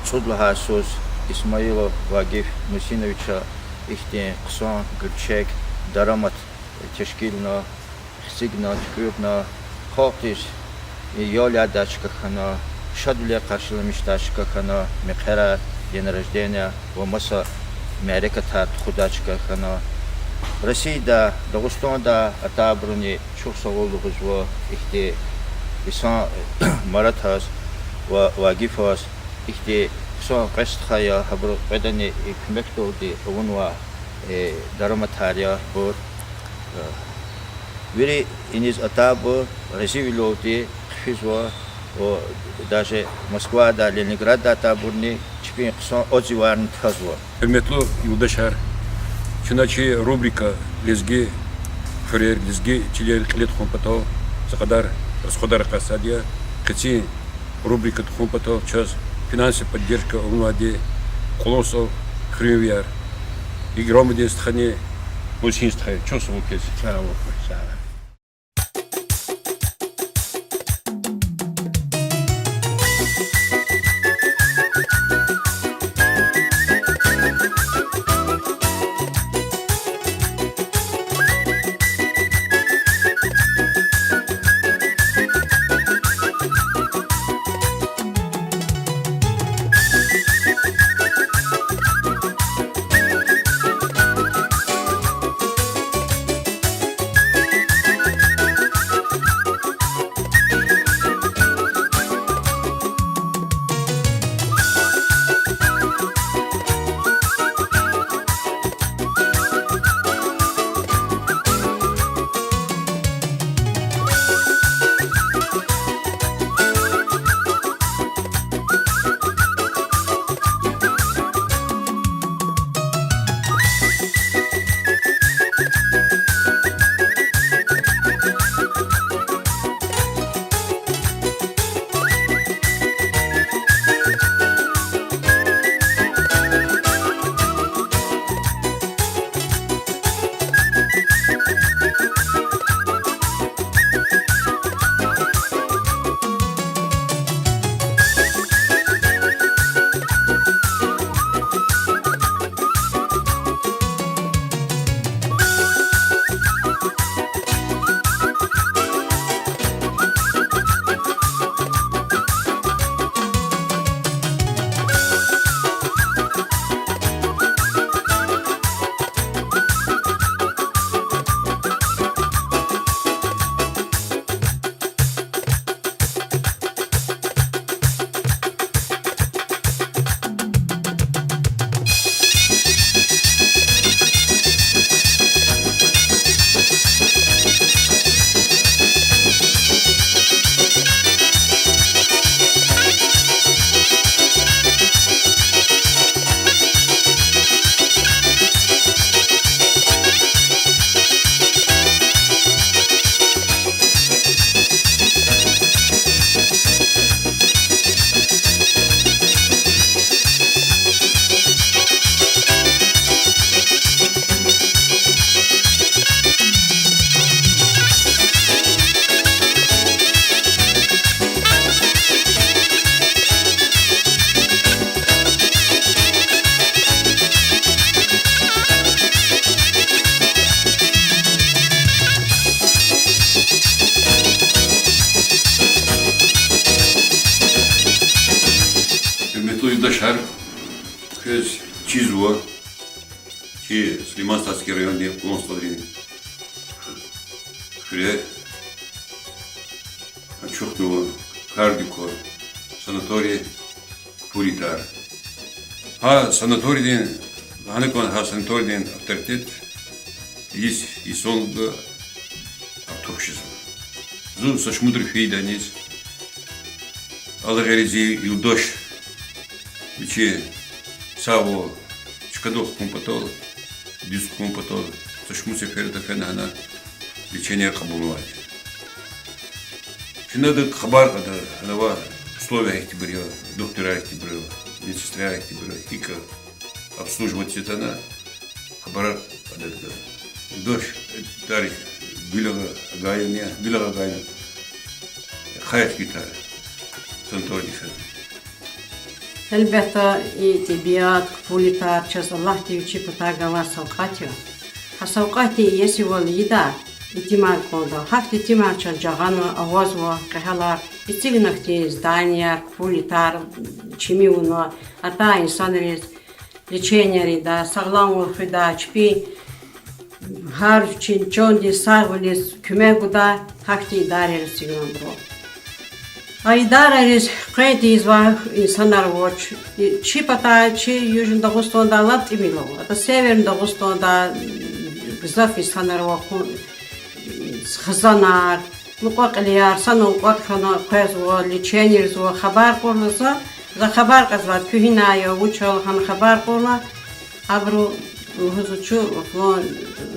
цӀуд лагьай йисуз Исмаилов Вагиф Мусиновича ихьтин хъсан гуьрчег дарамат тешкилна, эцигна, туькӀуьрна, халкьдиз ял ядай чка хьана, шадвилер къаршиламишдай чка хьана, мехъерар, день рождения ва маса мярекатар тухудай чка хьана. Россиядай, Дагъустандай атайбуруни чухсагъул лугьузва ихьтин инсан Маратаз ва Вагифаз, ихьтин хъсан къе стха я, гьабуру кьведани и куьмекдалди авунвай, э, дараматар я абур. Э, вири иниз атайбур разивилелди хъфизва, даже Москвадай, Ленинграддай атайбурни чпин хъсан отзыварни тазва. Гьуьрметлу юлдашар, чна чи рубрика Лезги хуьрер, лезги чилер кьиле тухун патал са кьадар расходар акъатзавайди я. Къенин рубрика тухун патал чаз финансовая поддержка авунвайди Кьулан СтӀал хуьруьнвияр, Играмудин стхани, Мусин стха я. Чухсагъул квез. Гьуьрметлу юлдашар, квез чизва чи Сулейман-Стальский райондин Кьулан СтӀалрин хуьре ачухнава кардик квай санаторий. Пулитар. Гьа санаторийдин, гьана кӀан гьа санаторийдин авторитет йис инсанга артух жезва. Зун са шумудра фейиданиз, Аллагьди зи юлдаш вичи сагъвал чкадал хкун патал, дуьз хкун патал, са шумуд сеферда фена гьана лечение кьабулнавайди. Чна адак хабар кьада, гьанава условия гьихьтинбур я, духтурар гьихьтинбур я, медсестра гьихьтинбур я, гьикӀ обслуживать жедатӀа, хабарар кьада адакай. Юлдаш, э, Тарик, Гуьлагъа Агаевна, Гуьлагъа Агаевна, хайи хьтин тар санаторийдик фена. Гьелбетда, и тӀебиат, пулитар чаз Аллагьди вичи патай ганвай савкьват я. Гьа савкьватдин иесивал ийида, итимар кӀанда. Гьахьтин итимар чаз жагъанва, авазва, къегьалар, эцигна хьтин зданияр, пулитар, чими авуна, атай инсанриз лечениеяр ийида, сагъламвал хуьда, чпин гьар вичин чандин сагъвилиз куьмек гуда, гьахьтин идараяр эцигнавайбуру. А идарайриз къвен тийизвай инсанар авач. Чи патай, чи Южный Дагъустандай лап тӀимил ава. АтӀа Северный Дагъустандай гзаф инсанар ава, хизанар, мукьва-кьилияр, санал кӀватӀ хьана къвезва, лечениеяр ийизва, хабар кьурла за, за хабар кьазвайди куьгьна я, вуч я лагьана хабар кьурла, абуру лугьузва чун флан,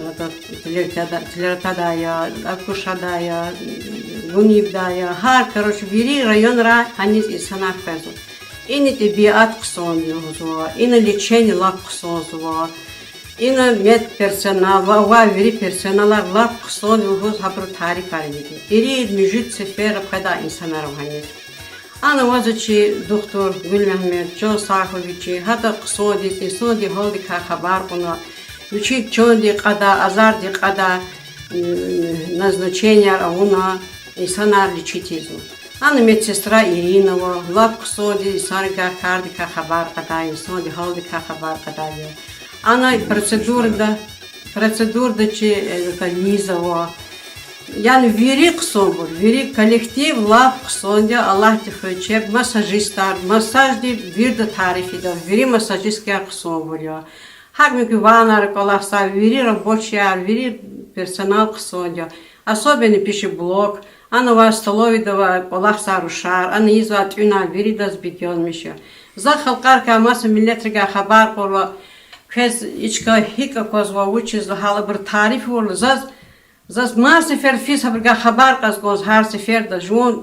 ада, Телератада, Телератада я, Акушада я, Гунибда я, гьар, короче, вири районра гьаниз инсанар къвезва. Ина тӀебиат хъсанди лугьузва, ина лечение лап хъсанзава, ина медперсонал ва авай вири персоналар лап хъсанди лугьуз гьабуру тарифар ийида. Ирид-муьжуьд сеферра къведай инсанар ава гьаниз. Ана авазва чи духтур Гуьлмегьамед, чан сагъ хьуй вичи, гьадаз хъсандиз, инсандин гьалдикай хабар кьуна, вичи чандин кьадай, азардин кьадай назначениеяр авуна, инсанар лечить ийизва. Ана медсестра Ирина ава, лап хъсандиз инсанрикай, кардикай хабар кьадай, инсандин гьалдикай хабар кьадай я. Ана процедурада, процедурада чи, э, Лиза ава. Яни вири хъсанбур, вири коллектив лап хъсанди я, Аллагьди хуьй чеб, массажистар, массажди вирида тариф ийида, вири массажисткаяр хъсанбур я. ГьакӀ муькуь ваннаяр, кӀвалахзавай вири рабочияр, вири персонал хъсанди я. Особенно пищеблок, ана авай столовыйда авай кӀвалахзавай рушар, ана ийизвай тӀуьнар виридаз бегьер миша. За халкьарикай, маса миллетрикай хабар кьурла, квез и чка гьикӀ аквазва, вучиз лагьайла, абуру тариф авурла, заз, заз маса сефер физ гьабурукай хабар кьаз кӀанзава гьар сеферда, жуван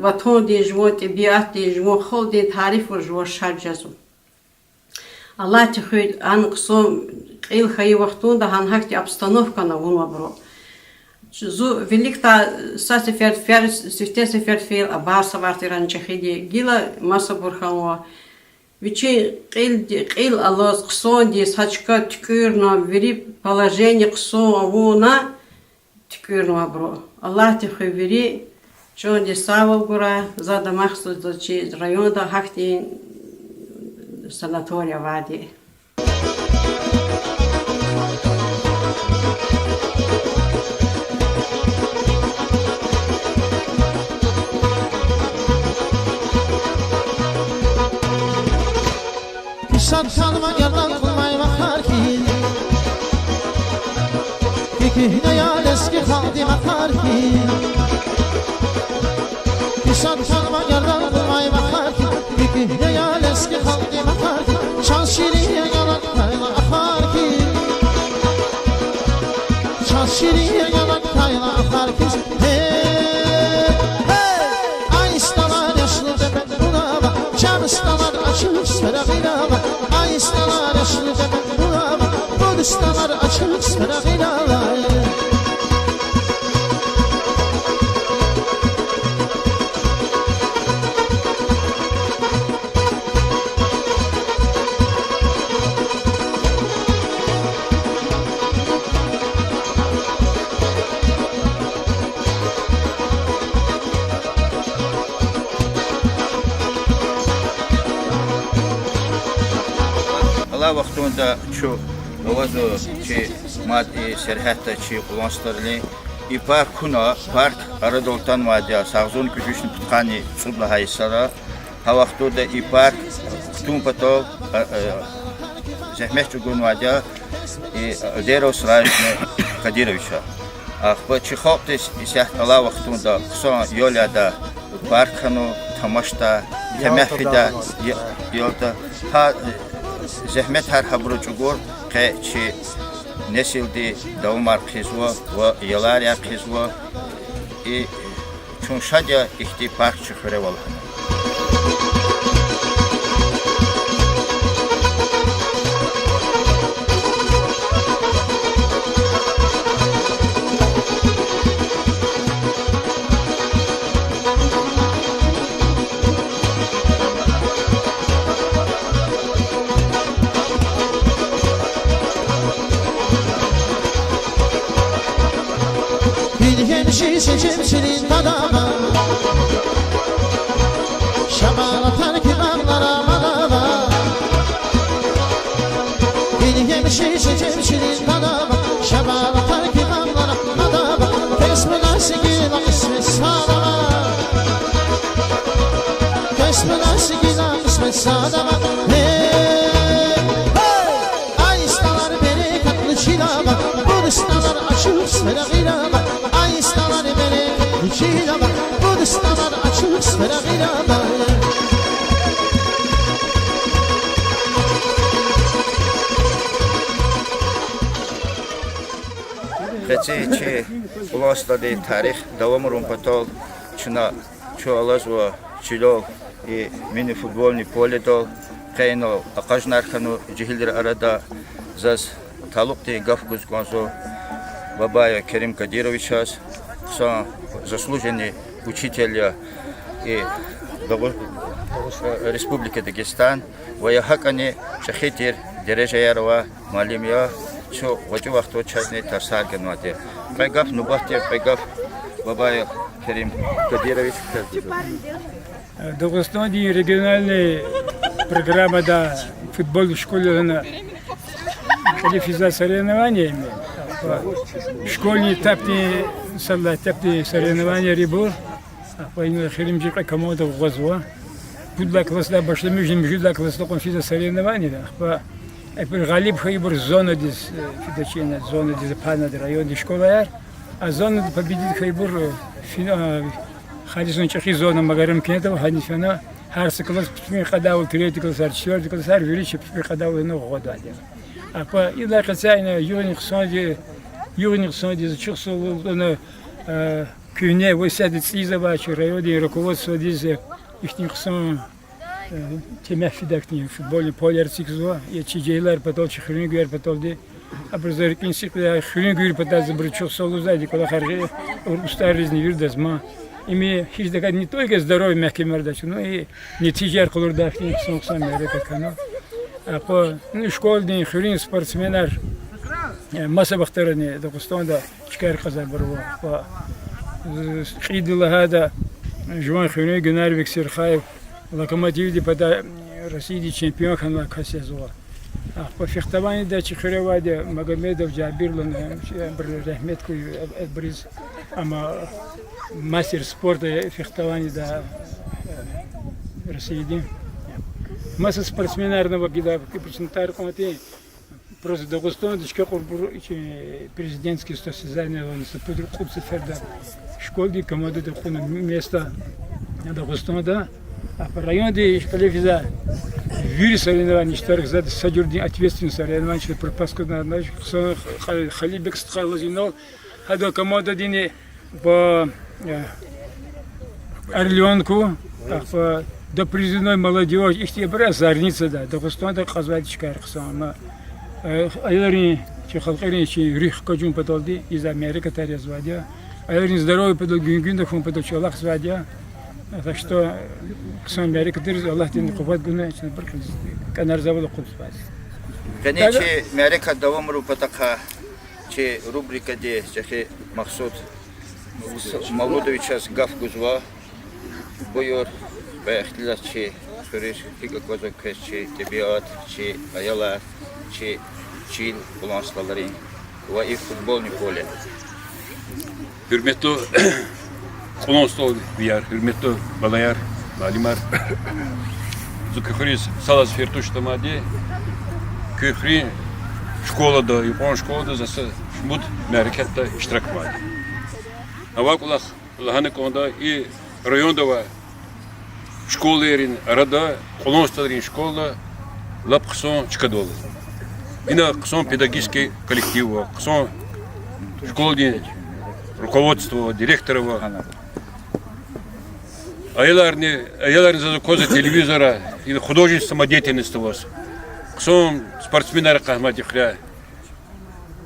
ватандин, жуван тӀебиатдин, жуван халкьдин тариф авур жуваз шад жезва. Аллагьди хуьй, ана хъсан кьил хьайи вахтунда гьана гьахьтин обстановкани авунвайбуру. Зун виликдай са сефер, фер-, сифте сефер фейила, Абасовар тир ана чӀехиди, гила масабур хьанва. Вичин кьилди-, кьил алаз, хъсандиз гьа чка туькӀуьрна, вири положение хъсан авуна, туькӀуьрнавайбуру. Аллагьди хуьй вири, чандин сагъвал гурай, за дамахзава чи районда гьахьтин санаторий авайди. Писад хьанва яргъал кьунвай вахар хьиз, куь куьгьне я лезги халкьдин махар хьиз. Писад хьанва яргъал кьунвай вахар хьиз, куь куьгьне я лезги халкьдин махар хьиз. Чаз ширин я ялакай ахвар хьиз, чаз ширин я ялакай ахвар хьиз. Гьей, гьей! Ай, стӀалар яшлу дебет булава, чан стӀалар ачух сфера гъилава. Ай, стӀалар яшлу дебет булава, пуд стӀалар ачух сфера гъилава. Алай вахтунда чун авазва чи мад и сергьятда чи Къулан Старлин. И парк куна, парк арадал атанвайди я Сагъзурни Куьчуьчни пудкъанни цӀуд лагьай йисара. Гьа вахтунда и парк Тун патал, а, а, зегьмет чӀугунвайди я и Алдеров Сиражиддин Кадировича. Ахпа чи халкьдиз исятда алай вахтунда хъсан ял ядай, парк хьана, тамашдай, темягь фидай, я-, ялда. Гьа, э, зегьметар гьабуру чӀугур, къе чи несилди давамар хъийизва ва ялар яхъ хъийизва. И чун шад я ихьтин парк чи хуьре авун. Гьи гьемиши сежим ширин тадава, шабала тарки багълара мадава. Гьи гьемиши сежим ширин тадава, шабала тарки багълара мадава. Кесбуна сигила кьисмет садава. Кесбуна сигила кьисмет садава. Гьей! Гьей! Ай, стӀалар берекатли чилава, бур стӀалар ачух сфера гъилава. Ай, стӀалар берекатли чилава, бур стӀалар ачух сфера гъилава. Къецин чи Кьулан СтӀалдин тарих давамарун патал чна, чун алазва чилел и мини-футбольный поледал, къе инал акъажунар хьана жегьилрин арада. Заз талукьдин гаф гуз кӀанзава Бабаев Керим Кадировичаз, хъсан заслуженный учитель я и Дагъу-, Республика Дагъустан ва я гьакӀани чӀехи тир дережаяр авай муаллим я, чун гъвечӀи вахтунда чазни тарсар ганвайди я. Кьве гаф нубатдин, кьве гаф Бабаев Керим Кадирович. Дагъустандин региональный программада футбол школайрин кьиле физвай соревнования я им. Школьный этапдин, сад лагьай этапдин соревнованияр я ибур. Ахпа ина эхиримжи кьве команда гъизва. Пуд лагьай классдай башламишна муьжуьд лагьай классдал кьван физвай соревнования я. Ахпа ибур гъалиб хьайибур зонадиз, э, фидачни, зонадиз панад райондин школаяр. А зонада победитель хьайибур, э, фи-, а, халисан чӀехи зона Магарамкентда гьаниз фена, гьар са класс пуд фин къадавал, третий классар, четвёртый классар, вири чи пуд фин къадавал ина гъвадайди я. Ахпа идалай къецяй ина югъни хъсанди, югъни хъсандиз чухсагъул лугьузва, э, куьгьне ва исятда цӀийиз авай чи райондин руководстводиз, ихьтин хъсан, э, темягь фидай хьтин футбольный полеяр эцигзава, я чи жегьилар патал, чи хуьруьнгуьяр паталди. Абуруз за рикӀин сикьяй, хуьруьнгуьр патал за абуруз чухсагъул лугьузвайди, кӀвалахар гъи-, устӀарризни виридаз ма. Им гьич тахьайтӀа не только здоровье мягькемардач, ну и нетижаяр къалурдай хьтин хъсан-хъсан мярекат хьана. Ахпа, ну, школадин хуьруьн спортсменар, э, маса вахтарани Дагъустанда чкаяр кьазвайбур ава. Ахпа, э, кьилди лагьайтӀа, жуван хуьруьн гунар Виксирхаев, Локомотивдин патай Россиядин чемпион хьанвай кас язва. Ахпа фехтованида чи хуьре авайди я Магомедов Жабир лугьуз, э, абуруз рагьмет хьуй, э, абуруз, амма мастер спорта фехтованида, э, Россиядин. Маса спортсменарни ава гила, куь пуцнатар кьван тир. Просто Дагъустанда чка кьурбур чи президентский состязание авуна са пуд-кьуд сеферда школадин командада кьуна место Дагъустанда. Ахпа районди кьиле физвай вири соревнованида иштиракзавайди, са жуьредин ответственный соревнование, чна пропаска гана, хъсан ха-, халибек стхайла зинал, гьадан командадини ба, э, Орлёнку, ахпа до призывной молодёжи, ихьтин абур Зарницада, Дагъустанда кьазвайди чкаяр хъсан, амма, э, аялрин, чи халкьарин чи руьгь хкажун паталди ийизвай мярекатар язвайди я. Аялрин здоровье патал, гуьнгуьна хьун патал чӀалахъзавайди я. Так что, хъсан мярекатриз Аллагьди къуват гуна, чна абур кӀанарзавайвал акъудзавайди. Къенин чи мярекат давамарун патахъай чи рубрикади чӀехи Махсуд Мавлудовичаз гаф гузва. Буюр, кьве ихтилат чи хуьруьз, гьикӀ аквазва квез чи тӀебиат, чи аялар, чи чил, Кьулан СтӀалрин ва и футбольный поле. Гьуьрметлу Кьулан СтӀалвияр, гьуьрметлу балаяр, муаллимар. Зун куь хуьруьз сад лагьай сефер туш тамади, куь хуьруьн школада, юкьван школада заз са шумуд мярекатда иштирак авайди. Авай кӀвалах лагьана кӀанда, и районда авай школайрин арада кьулан СтӀалрин школа лап хъсан чкадал ала. Ина хъсан педагогический коллектив ава, хъсан школадин руководство ава, директор ава. Аяларни, аяларни заз аквазва телевизорда, ина художественная самодеятельность аваз. Хъсан спортсменар акъатнавайди хуьряй.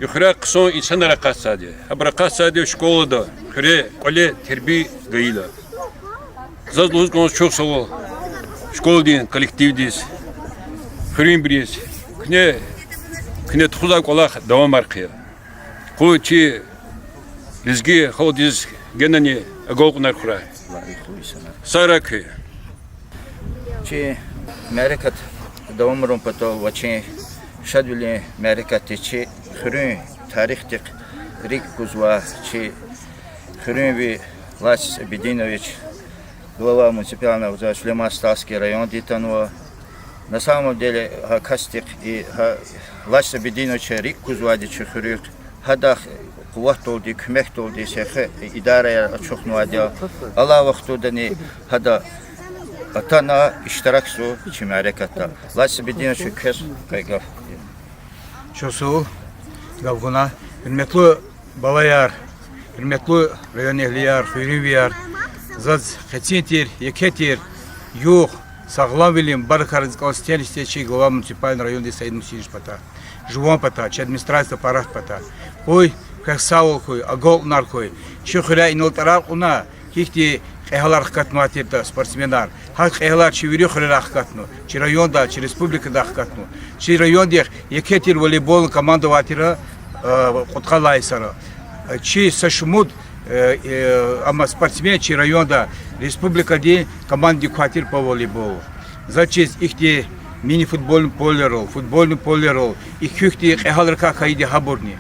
И хуьряй хъсан инсанар акъатзавайди. Гьабур акъатзавайди школада, хуьре кӀвале тербия гайила. Заз лугьуз кӀанзава чухсагъул школадин коллективдиз, хуьруьнбуруз. Куьне, куьне тухузвай кӀвалах давамар хъия. Къуй чи лезги халкьдиз генани агалкьунар хьурай. Сагърай куьн. Чи мярекат давамарун патал ва чи шадвилин мярекатдиз чи хуьруьн тарихдихъ рикӀ кузвай чи хуьруьнви Лась Абидинович, глава муниципального образования Сулейман-Стальский райондин атанва. На самом деле, гьа касдихъ и гьа Лась Абидиновича рикӀ кузвайди чи хуьруьхъ, гьадахъ къуватдалди, куьмекдалди сехи идараяр ачухнавайди я. Алай вахтундани гьада атана иштиракзава чи мярекатда. Лась Абидинович, квез къе гаф. Чухсагъул гаф гуна. Гьуьрметлу балаяр, гьуьрметлу районэгьлияр, хуьруьнвияр, заз къецин тир, еке тир югъ, сагъламвилин мубаракар ийиз кӀанзава сифтени-сифте чи глава муниципального районда Саид Мусинович патай, жуван патай, чи администрациядин аппарат патай. Къуй квехъ сагъвал хьуй, агалкьунар хьуй. Чи хуьряй инал тӀварар кьуна, гьихьтин кьегьалар хкатнавай тиртӀа спортсменар, гьа кьегьалар чи вири хуьрерай хкатна, чи райондай, чи республикадай хкатна. Чи райондихъ еке тир волейболдин команда авай тир, э, кьудкъад лагьай йисара. Чи са шумуд, э, э, амма спортсмен чи районда республикадин командадик квай тир по волейболу. Заз чиз ихьтин мини-футбольный полерал, футбольный полерал, и куь хьтин кьегьалрикай хьайиди гьабурни.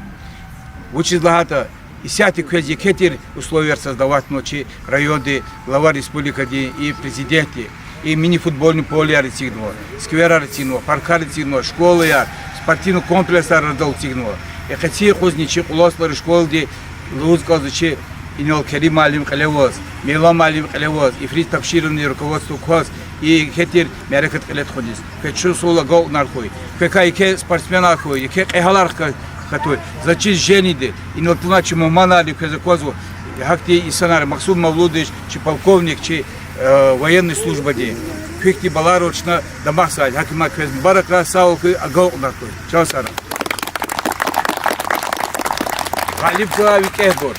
Вучиз лагьайтӀа исятда квез еке тир условияр создаватьна чи райондин глава республикади и президентди, и мини-футбольный полеяр эцигнава, скверар эцигнава, паркар эцигнава, школаяр, спортивный комплексар арадал эцигнава. И къецин юкъузни чи Кьулан СтӀалрин школади лугьуз кӀанзава чи инал Керим муаллим кьиле аваз, Мелам муаллим кьиле аваз, Ифриз Табшировнадин руководство кваз и еке тир мярекат кьиле тухуниз. Квез чухсагъул, агалкьунар хьуй. Квекай еке спортсменар хьуй, еке кьегьалар хка-, хкатуй. Заз чиз жени ди, инал атанвай чи мугьманарни квез аквазва, гьахьтин инсанар, Максуд Мавлудович, чи полковник, чи, э, военный службадин. Куь хьтин балайрал чна дамахзавайди я, гьакимар квез мубаракрай, сагъвал хьуй, агалкьунар хьуй. Чан сагърай. Гъалибзавай викӀегьбур.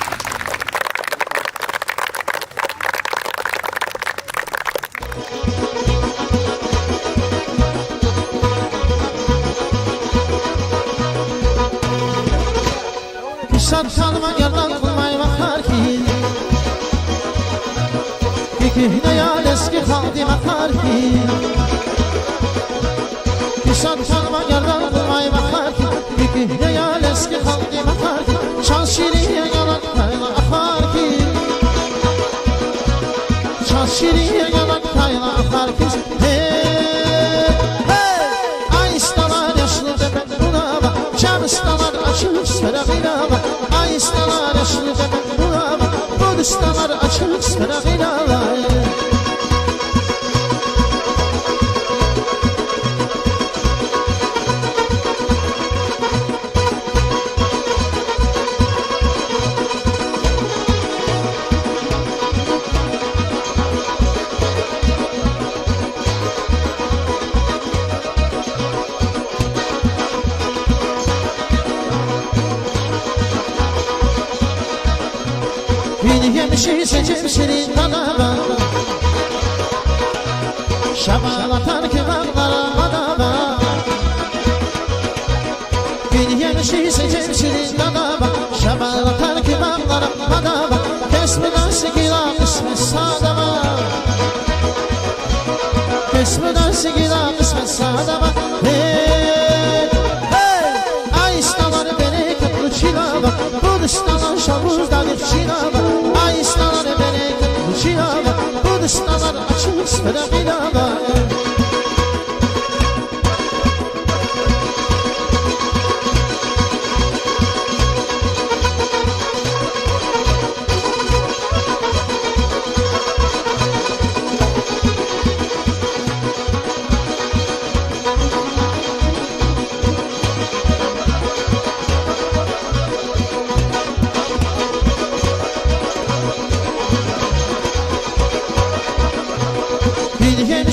Писад хьанва ярдан къулмай вахар хьиз, и куьгьне я лезги халкьдин махар хьиз. Писад хьанва ярдан къулмай вахар хьиз, и куьгьне я лезги халкьдин махар хьиз. Чан ширин я ялак тайла ахвар хьиз. Чан ширин я ялак тайла ахвар хьиз. Гьей, гьей! Ай, стӀалар, яшлу бебек гунава, чан стӀалар, ачух сфера гъилава. Ай, стӀалар, яшлу бебек гунава, пуд стӀалар, ачух сфера гъилава. Вини емиши сечим ширин тадава, шабала тарки вагълара мадава. Вини емиши сечим ширин тадава, шабала тарки вагълара мадава. Кесмуна сигила кьисмет садава. Кесмуна сигила кьисмет садава. Гьей, гьей! Ай, стӀалар, берекатлу чилава, пуд стӀалар, шавуз далихъ чилава. Ай, стӀалар, берекатлу чилава, пуд стӀалар, ачух сфера гъилава.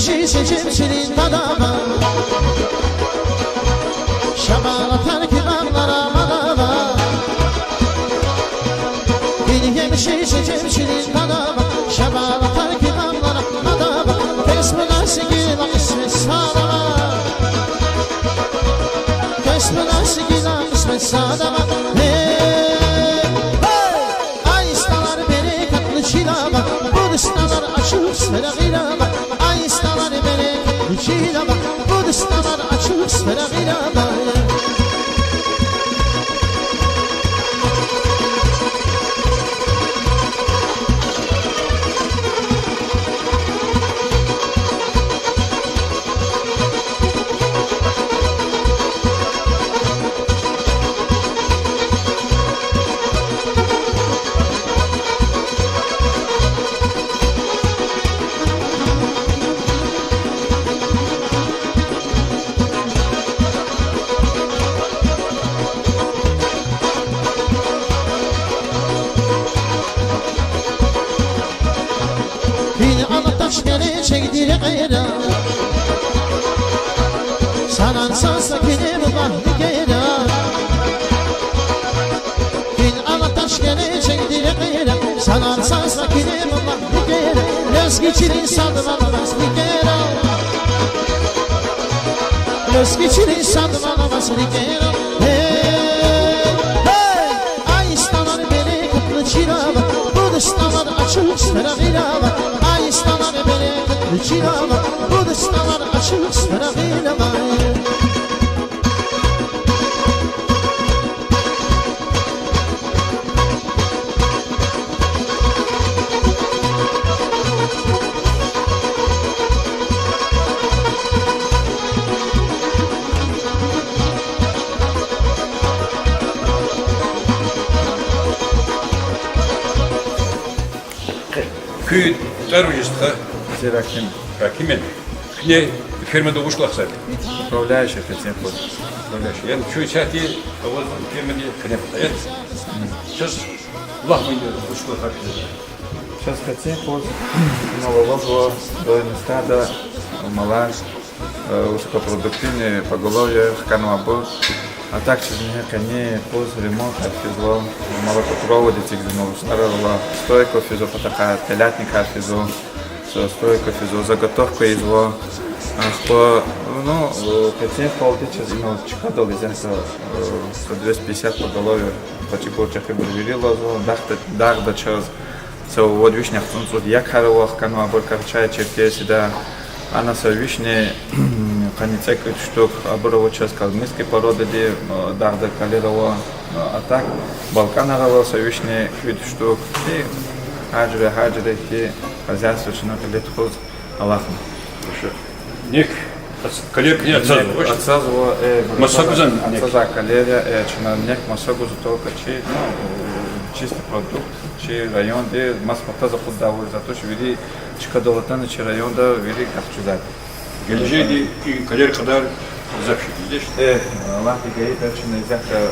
Чи сечим сирин тадава, шабала тарки багълара мадава. Гилгьем ши сечим сирин тадава, шабала тарки багълара мадава. Кесбуна сигила кьисмет садава, кесбуна сигила кьисмет садава. Гьей, гьей! Ай, станар берекатли чилава, буд станар ачух сфера гъилава. Ай, станар берекатли чилава, буд станар ачух сфера гъилава. Гьина ала таш гележегди рекьера, санал са са килер ва рикӀера. Гьина ала таш гележегди рекьера, санал са са килер ва рикӀера. Лезги чилин сад ван аваз рикӀера. Лезги чилин сад ван аваз рикӀера. Гьей, гьей! Ай, станар берекатли чилава, буд станар ачух сфера гъилава. Ай, станар берекатли чилава, буд станар ачух сфера гъилава. Куь тӀвар вуж я, стха? Зи Раким. Раким я. Куьне фермада вуч кӀвалахзавайди? Управляющий къецин къуз. Управляющий. Яни чун исятда аваз фермада къене патал я? Чаз лагь ман, вуч кӀвалахар кьазва? Чаз къецин къуз, инал авазва дойный стадо, малар, э, высокопродуктивный поголовье хканвайбур. А так чаз ингье къени къуз ремонтар физва, молокопровод эцигзава, устӀарар ала, стойка физва, патахъай телятникар физва, с-, стойка физва, заготовка ийизва. Ахпа, ну, э, къецин къуз чаз инал чкадал исятда, э, сто двести пятьдесят поголовье, пачи бурчахъ ибур вири лазва, дагъда, дагъда чаз са вад вишни яхцӀурни цӀуд якар ава хканвайбур Карачаево-Черкесияда. Ана са вишни къанни цӀекӀуьд штук абур ава чаз калмыцкий породадин, э, дагъда калер ава, э, а так балкӀанар ава са вишни кӀуьд штук. И гьар жуьре, гьар жуьре хьи хозяйство чна кьиле тухуз алахъна. Нек ацаз, калер кьиле ацазва, э, маса гузвани нек? Ацазва калер, э, чна нек маса гузва только чи, ну, чистый продукт, чи районди маса патаз акъуддайвал, зато чи вири чкадал атана чи районда вири къахчузвайди. Гележегда и калер кьадар гзаф жеда, дидеш? Э, Аллагьди гайитӀа, чна исятда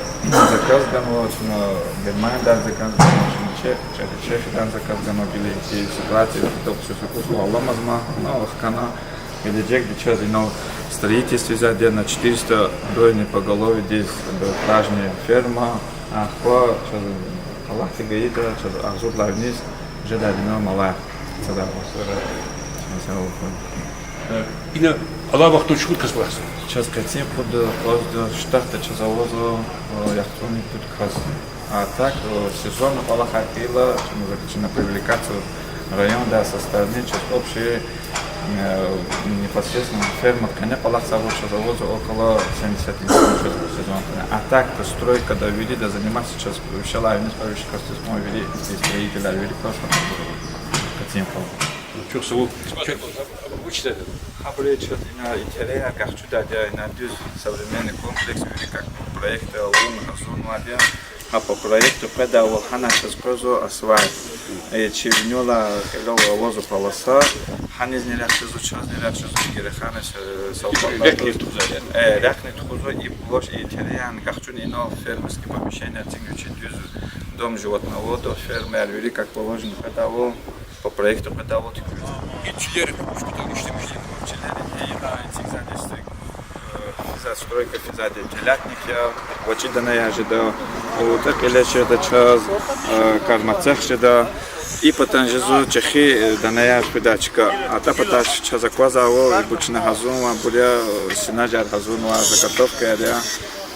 заказ ганва, чна Германиядай заказ ганва, чна Чех-, Чехиядай заказ ганва, гила и ситуация, докуси са кӀус аламазма, ну, вахкана, гележегда чаз инал строительстводай на четыреста дойный поголовьедиз, э, пражни ферма, ахпа чаз, Аллагьди гайитӀа, чаз агъзурдалай виниз жедайди я малар. Цадар вахтара, масала, ина алай вахтунда чукӀуд кас кӀвалахзава? Чаз къецин къуз, къуз штатда чаз авазва, э, яхцӀурни пуд кас. А так, э, сезонный кӀвалахар хьайила, чна, чна привлекаться райондай со стороны, чаз общий, э, непосредственно фермада къене кӀвалахзавайбур чаз авазва около семьдесят инсан чаз сезонда. А так-то стройкада вирида заниматься чаз вишелай виниз, по вище касдиз, по вири строителар, вири просто къецин къуз. Чухсагъул. Вуч ятӀа? Гьабур чаз ина интерьер къахчудайди я, ина дуьз современный комплекс, вири как бы проектда авун гьазурнавайди я. Гьа по проекту къведайвал гьана чаз къвезва асфальт. Э, чи винелай кьилел авазва полоса. Гьанизни рехъ жезва, чазни рехъ жезва, гереханиз, э, совпадать. Рехъни тухузва, я? Э, рехъни тухузва, и площадь, и интерьер къахчуна, инал фермерский помещение эцигна, чи дуьз дом животноводов, фермер, вири как положено къведайвал, по проекту къведайвал тик. И чилер вуч патал ишлемишзава? Ина эцигзавайди стройка, э, физа, стройка физвайди телятник я, ва чи данаяр жеда, у тӀакьиле жеда чаз, э, кармацех жеда. И патан жезва чӀехи, э, данаяр хуьдай чка. АтӀа патач чаз аквазвайвал, ибур чна гьазурнавайбур я, э, сенажар гьазурнава, заготовкаяр я.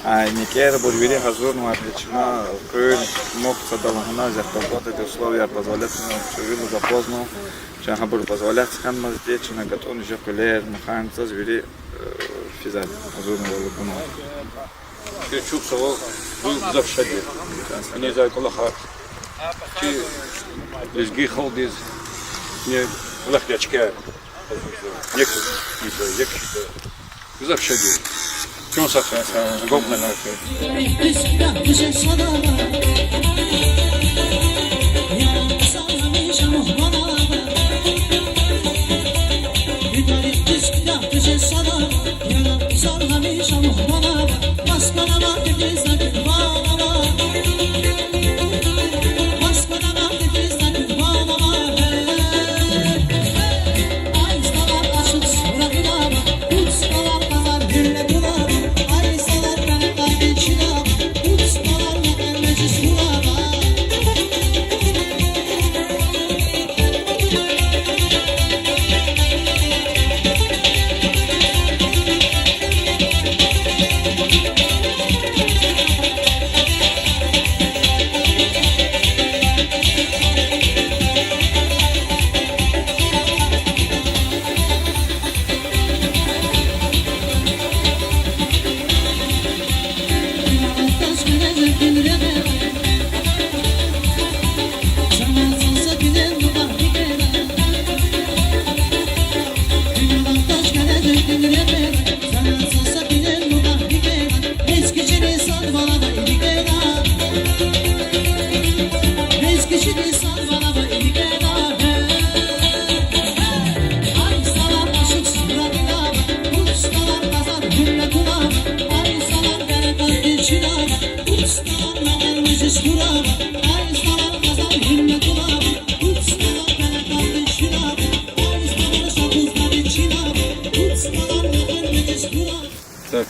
А, и никӀербур вири гьазурнавайди чна, къуьл, мугъ цада лагьана, зегь погодади условияр позволятна, чуьгъуьла запоздно, чна гьабур позволять хьанмазди, чна гатӀун жи къуьлер, механизацияр вири, э, физвайди, гьазурнавал акунва. Чухсагъул, зун гзаф шад я. Ина ийизвай кӀвалахар чи лезги халкьдиз, ина кӀвалахдай чкаяр. Як ийизва, як чида. Гзаф шад я. Чун сагъ хьуй.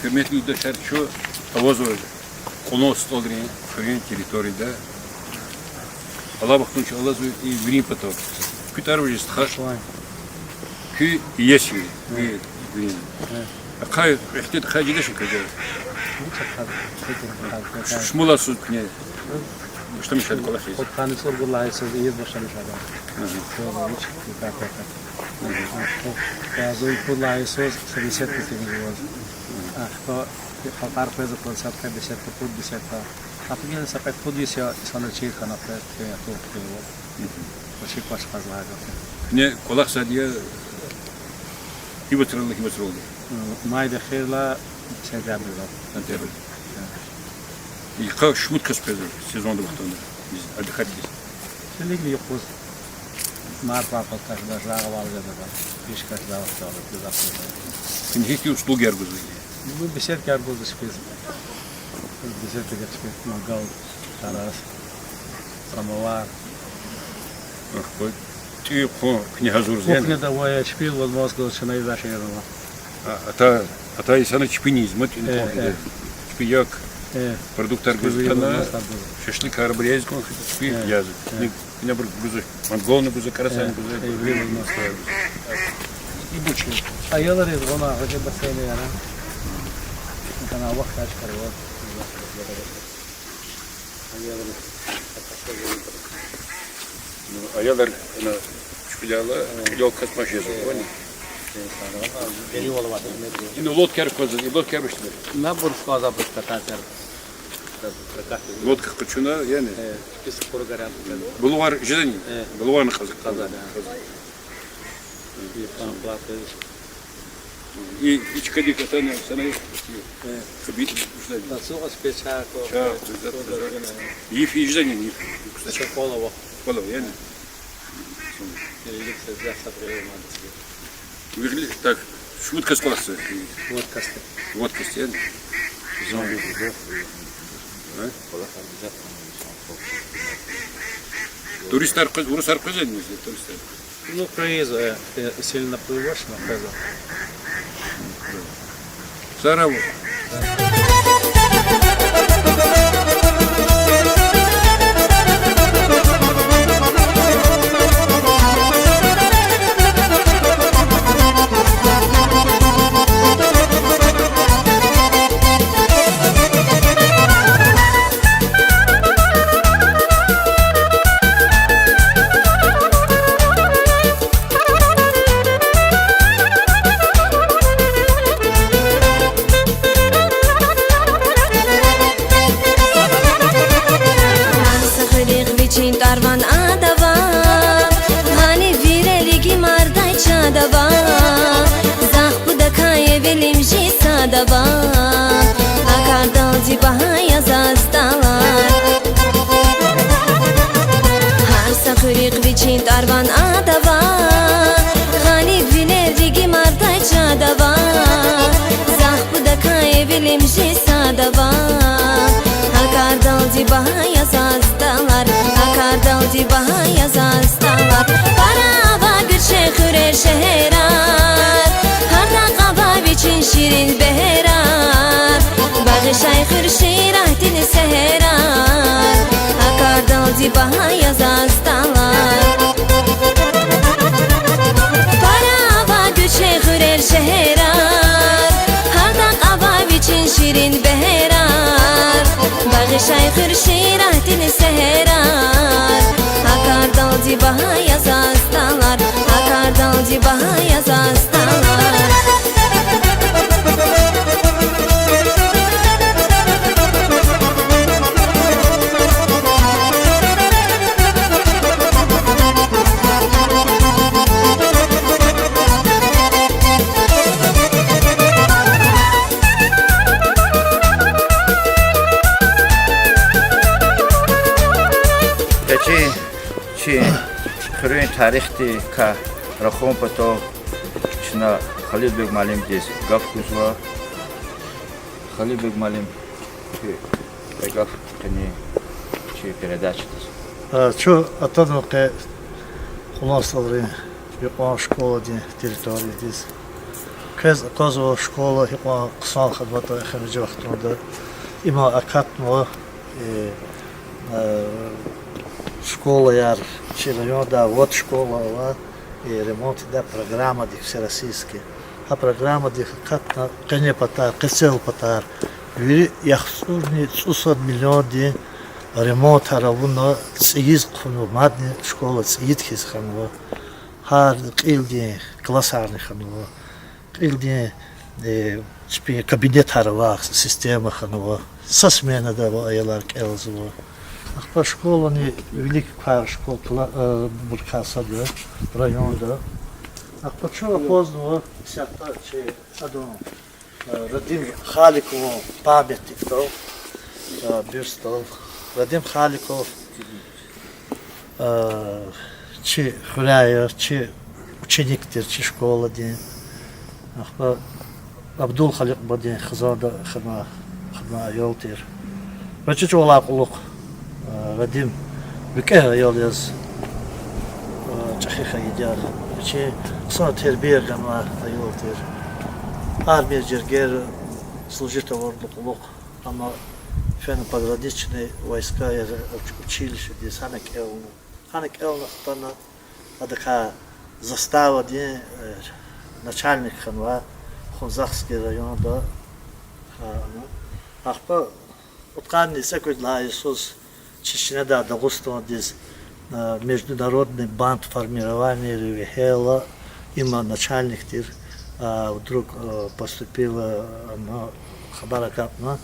Гьуьрметлу юлдашар, чун авазва Кьулан СтӀалрин хуьруьн территорияда. Алай вахтунда чун алазва и вирин патав. Куь тӀвар вуж я, стха? Куь иеси я и вирин. Ахъай ихтилат хъжедач квез? Шумуд лагьай йисуз куьне башламишайди кӀвалахиз? Кьудкъанни цӀуругуд лагьай йисуз ийиз башламишайди. Ага. Шумуд лагьай йисуз куьне кӀвалахиз. Ага. Ахпа язуй пуд лагьай йисуз са беседка тегуз аваз. Ахпа халкьар къвезва площадкада беседка, пуд беседка. Ахпа гила са кьвед-пуд йис я инсанар чир хьана къвез, куьн ятух хьайивал. Квачи квач кьаз лагьай гаф я. Куьне кӀвалахзавайди я гьи вацралди, гьи вацралди? Майдин эхирралди сентябрдал. Сентябрдал. Йикъа шумуд кас къвезва сезонда вахтунда биз отдыхать хьиз? Килигна юкъуз. Март варз къвезвай жагъвал жеда, пишка жезвай вахтунда гзаф къвезва. Куьн гьихьтин услугаяр гузва? Ну, беседкаяр гузва чпиз. Беседкаяр чпиз мангал, тарас, самовар. Ахпа тӀуьн-хъун куьне гьазур я? Кухняда авай чпиз возможность гуз чна ийизвай шейэр ава. А, атай, атай инсанар чпини ийизва, тӀуьн-хъун фида. Чпи як, продуктар гуз хьана, шашлыкар, абур ийиз кӀан хьайитӀа чпи язва. Куьне абур гузва, мангални гузва, кӀарасани гузва. Ибур чи аялриз гъана гъвечӀи бассейнар я. Ана вахт ачухарвал. Ну, аялар ана чпелай, ёлка кваз жезва, вани? Ина лодкаяр кваз, и лодкаяр вучтимир? Ина абур кваз, абур кататься. Лодка къачуна, яни? Балугъар жезани? Балугъарни кьаз? Кьаз, да. И, и чкадик атана санай, хабит жезани? Йиф жезани, йиф? Чпелай ава. Чпелай, яни? Вирли, так, шумуд кас кӀвалахзава? Вад кас. Вад кас, яни? Туристар къвез, урусар къвезвани, туристар? Ну, къвезва, сильно напряжённо къвезва. Здорово. Гьар са хуьруьхъ вичин тӀвар-ван ада ава, гъалиб вилер рикӀи мардай чад ава, захъ пудакай эвелим жи сад ава, а кардалди багьа я заз тӀалар. Гьар са хуьруьхъ вичин тӀвар-ван ада ава, гъалибвилер рикӀи мардай чад ава, захъ пудакай эвелим жи сад ава, а кардалди багьа я заз тӀалар, а кардалди багьа я заз тӀалар. Пара ава гуьрчехуьрер, шегьерар, гьардакь ава вичин ширин бегьерар, багъишай хуьр шииратдин сегьерар, а кардалди багьа я заз тӀалар. Пара ава гуьрчехуьрер, шегьерар, гьардакь ава вичин ширин бегьерар, багъишай хуьр шииратдин сегьерар, а кардалди багьа я заз тӀалар, а кардалди багьа я заз тӀалар. Къе чи, чи хуьруьн тарихдикай рахун патал чна Халилбег муаллимдиз гаф гузва. Халилбег муаллим, куь гаф къенин чи передачадиз. А, чун атанва къе Къулан СтӀалрин юкьван школадин территориядиз. Квез аквазва школа гьикьван хъсан хьанватӀа эхиримжи вахтунда. Има акатнава, э, э, школаяр чи районда вад школа ава, э, ремонт ийидай программадик всероссийский. Гьа программадик акатна къене патар, къецел патар, вири яхцӀурни цӀусад миллиондин ремонтар авуна, цӀийиз хъувунва, мадни школа цӀийид хьиз хьанва. Гьар кьилдин классарни хьанва. Кьилдин, э, чпин кабинетар авай система хьанва. Са сменада ава аялар кӀелзава. Ахпа школани вилик квай школа кла-, э, буркай сад я районда. Ахпа чун акъвазнава исятда чи адан, э, Радим Халикован памятникдал, э, бюстдал. Радим Халиков, э, чи хуьряй я, чи ученик тир чи школадин. Ахпа Абдул Халикъ бадин хизанда хьана, хьана аял тир. Вичи чӀавалай кьулухъ, э, Радим викӀегь аял яз, э, чӀехи хьайиди я. Вичи хъсан тербия ганвай аял тир. Армиядиз жергейра служить авурдалай кьулухъ, амма фена пограничный войска яз уч-, училищедиз гьана кӀелна. Гьана кӀелна хтана, адакай заставадин, э, начальник хьанва Хунзахский районда. Ахпа пудкъанни цӀекӀуьд лагьай йисуз чи чинедай Дагъустандиз, э, международный бандформированиейри вегьейла, има начальник тир, а вдруг, э, поступила, ама хабар акатна,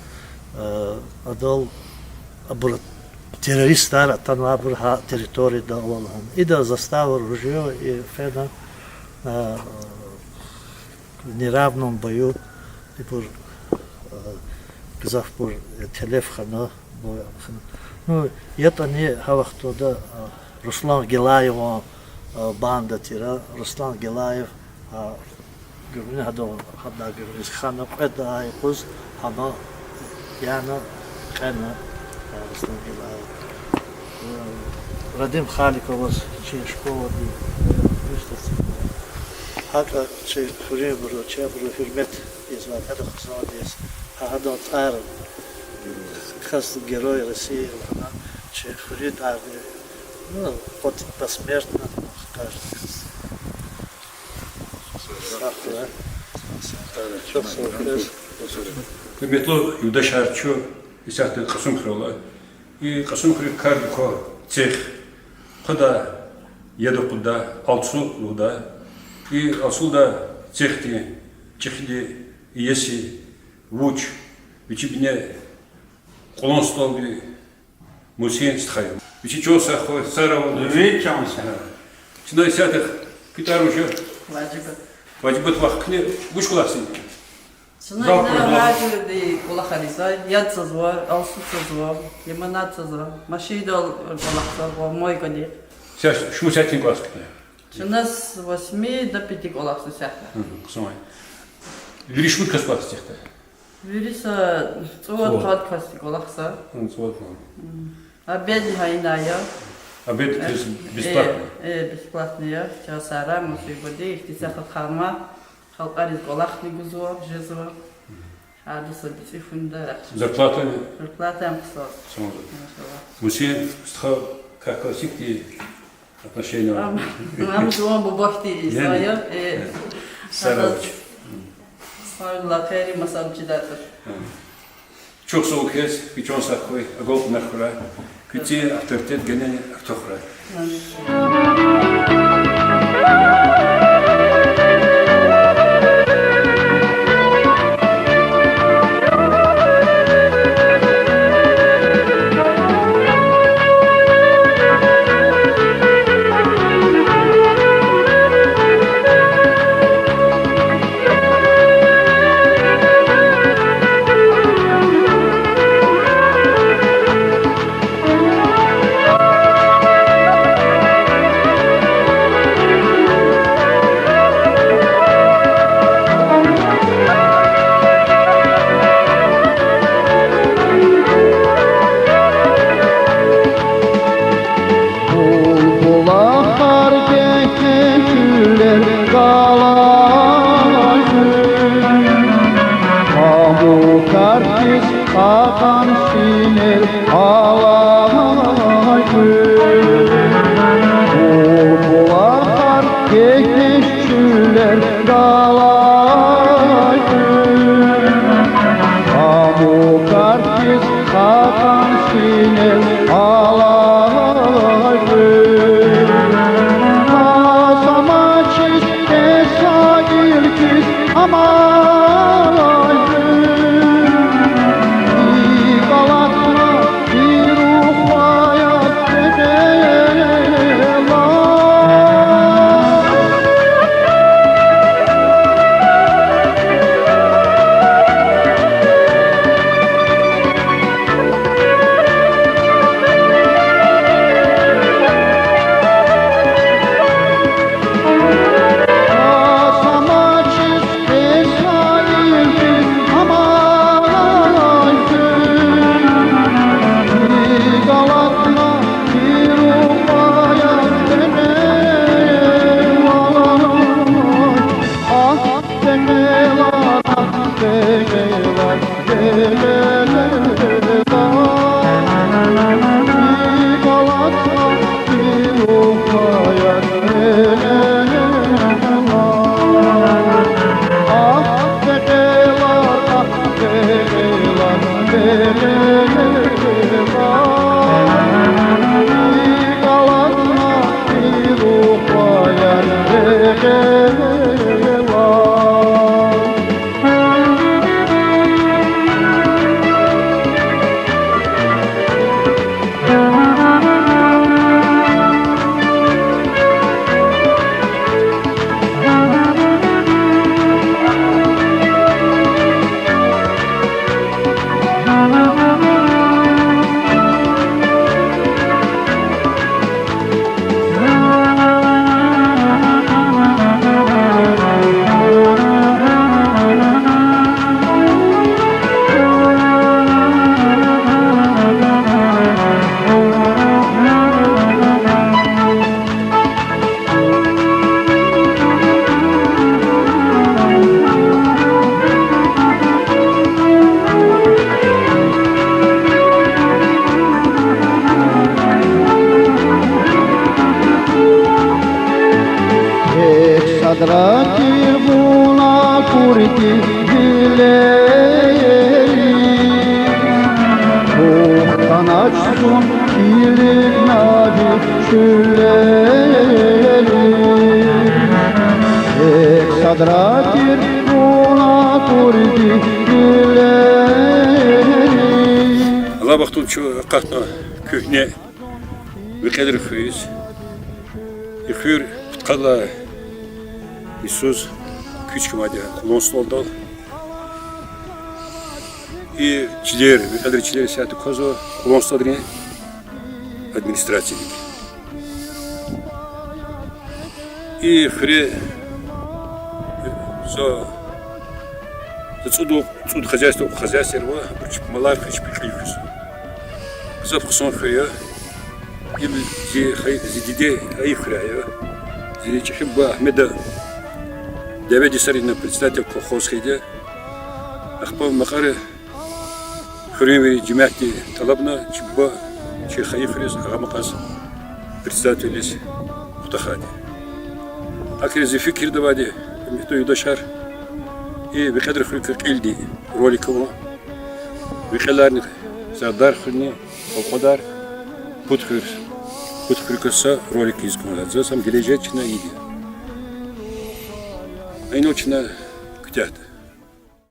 э, адал абур террористар атанвайбур гьа территорияда ава лагьана. Ида застава ружьё и фена, э, в неравном бою, ибур, э, гзафбур, э, телеф хьана, бой хьана. Ну, ятӀани гьа вахтунда, э, Руслан Гилаеван, э, банда тира, Руслан Гилаев, э, гуьгъуьниз гьадан, гьадан гуьгъуьниз хьана, кьвед лагьай юкъуз гьама яна, кьена, э, Руслан Гилаев. Э, Радим Халиковаз чи школадин, э, бюст эцигна. ГьакӀ чи хуьруьнбуру, чи абуру гьуьрмет ийизвай, гьада хъсан ийиз, гьа, гьадан тӀвар, кас Герой России лагьана, чи хуьруьн тӀварни, ну, хоть посмертно, ну, каждый кас. Сагърай. Чухсагъул квез. Гьуьрметлу юлдашар, чун исятда Кьасумхуьрел ала. И Кьасумхуьруьн кардик ква цех, хъвадай яд акъуддай, алцу лугьудай. И алцудай цехдин чӀехиди иеси вуч, вичи бине кьулан столди Мусин стха я. Вичи чан сагъ хьуй, сагърай. Вичин чан сагъ. Чна исятда куь тӀвар вуж я? Важибат. Важибат вахъ куьне вуч кӀвалахзава? Чна ина гьажурди кӀвалахар ийизва, яд цазва, алцу цазва, лимонад цазва, машиндал кӀвалахзава, мойкадихъ. Са шумуд сятин кӀвалахзава куьне? Чна с восьми до пяти кӀвалахзава сятда. Хъсан я. Вири шумуд кас кӀвалахзава сятда? Вири са цӀувад-къад кас кӀвалахзава. ЦӀувад-къад. Обедни гьа ина я. Обед бесплатный? Э, бесплатный я. Чан сагърай, мусибатди ихьтин са хатӀ хьанва, халкьариз кӀвалахни гузва, жезва. Гьарда са бицӀи фунда рахш. Зарплата? Зарплата хъсан. Машаллагь. Мусин стха, как классик, отношения. Ам жуван буба хьтин инсан я. Сагърай. Хъсан я, лакъери маса чидатӀа. Чухсагъул квез, куь чан сагъ хьуй, агалкьунар хьурай, куь цӀийи авторитет генани артухарай. Рати вуна курди вилери, пухтаначзун илигнави чуьллери. Экв садра тир вуна курди вилери. Алай вахтунда чун акъатна куьгьне Векьедрин хуьруьз. И хуьр пудкъад лагьай йисуз куьч хьанвайди я Къулан СтӀалдал. И чилер, Векьедрин чилер исятда квазва Къулан СтӀалрин администрациядик. И хуьре за, за цӀуд, цӀуд хозяйство, хозяйствояр ава, абур чпи малар хьиз, чпи кьил хуьз. Гзаф хъсан хуьр я. Им зи хай-, зи диде гьа и хуьряй я. Зи чӀехи буба Агьмеда дяведи сарина председатель колхоз хьайиди я. Ахпа Макьара хуьруьнвийрин жемятди тӀалабна чи буба чи хайи хуьруьз Агъамакьаз председатель яз кутахайди. ГьакӀ хьиз зи фикирда авайди, гьуьрметлу юлдашар, и Векьедрин хуьруькай кьилди ролик авун. Векьеларни, Сардархуьрни, Къалкъвадар, пуд хуьр, пуд хуьруькай са ролик ийиз кӀанзава. Заз ам гележегда чна ийиди я. Инал чна куьтягьда.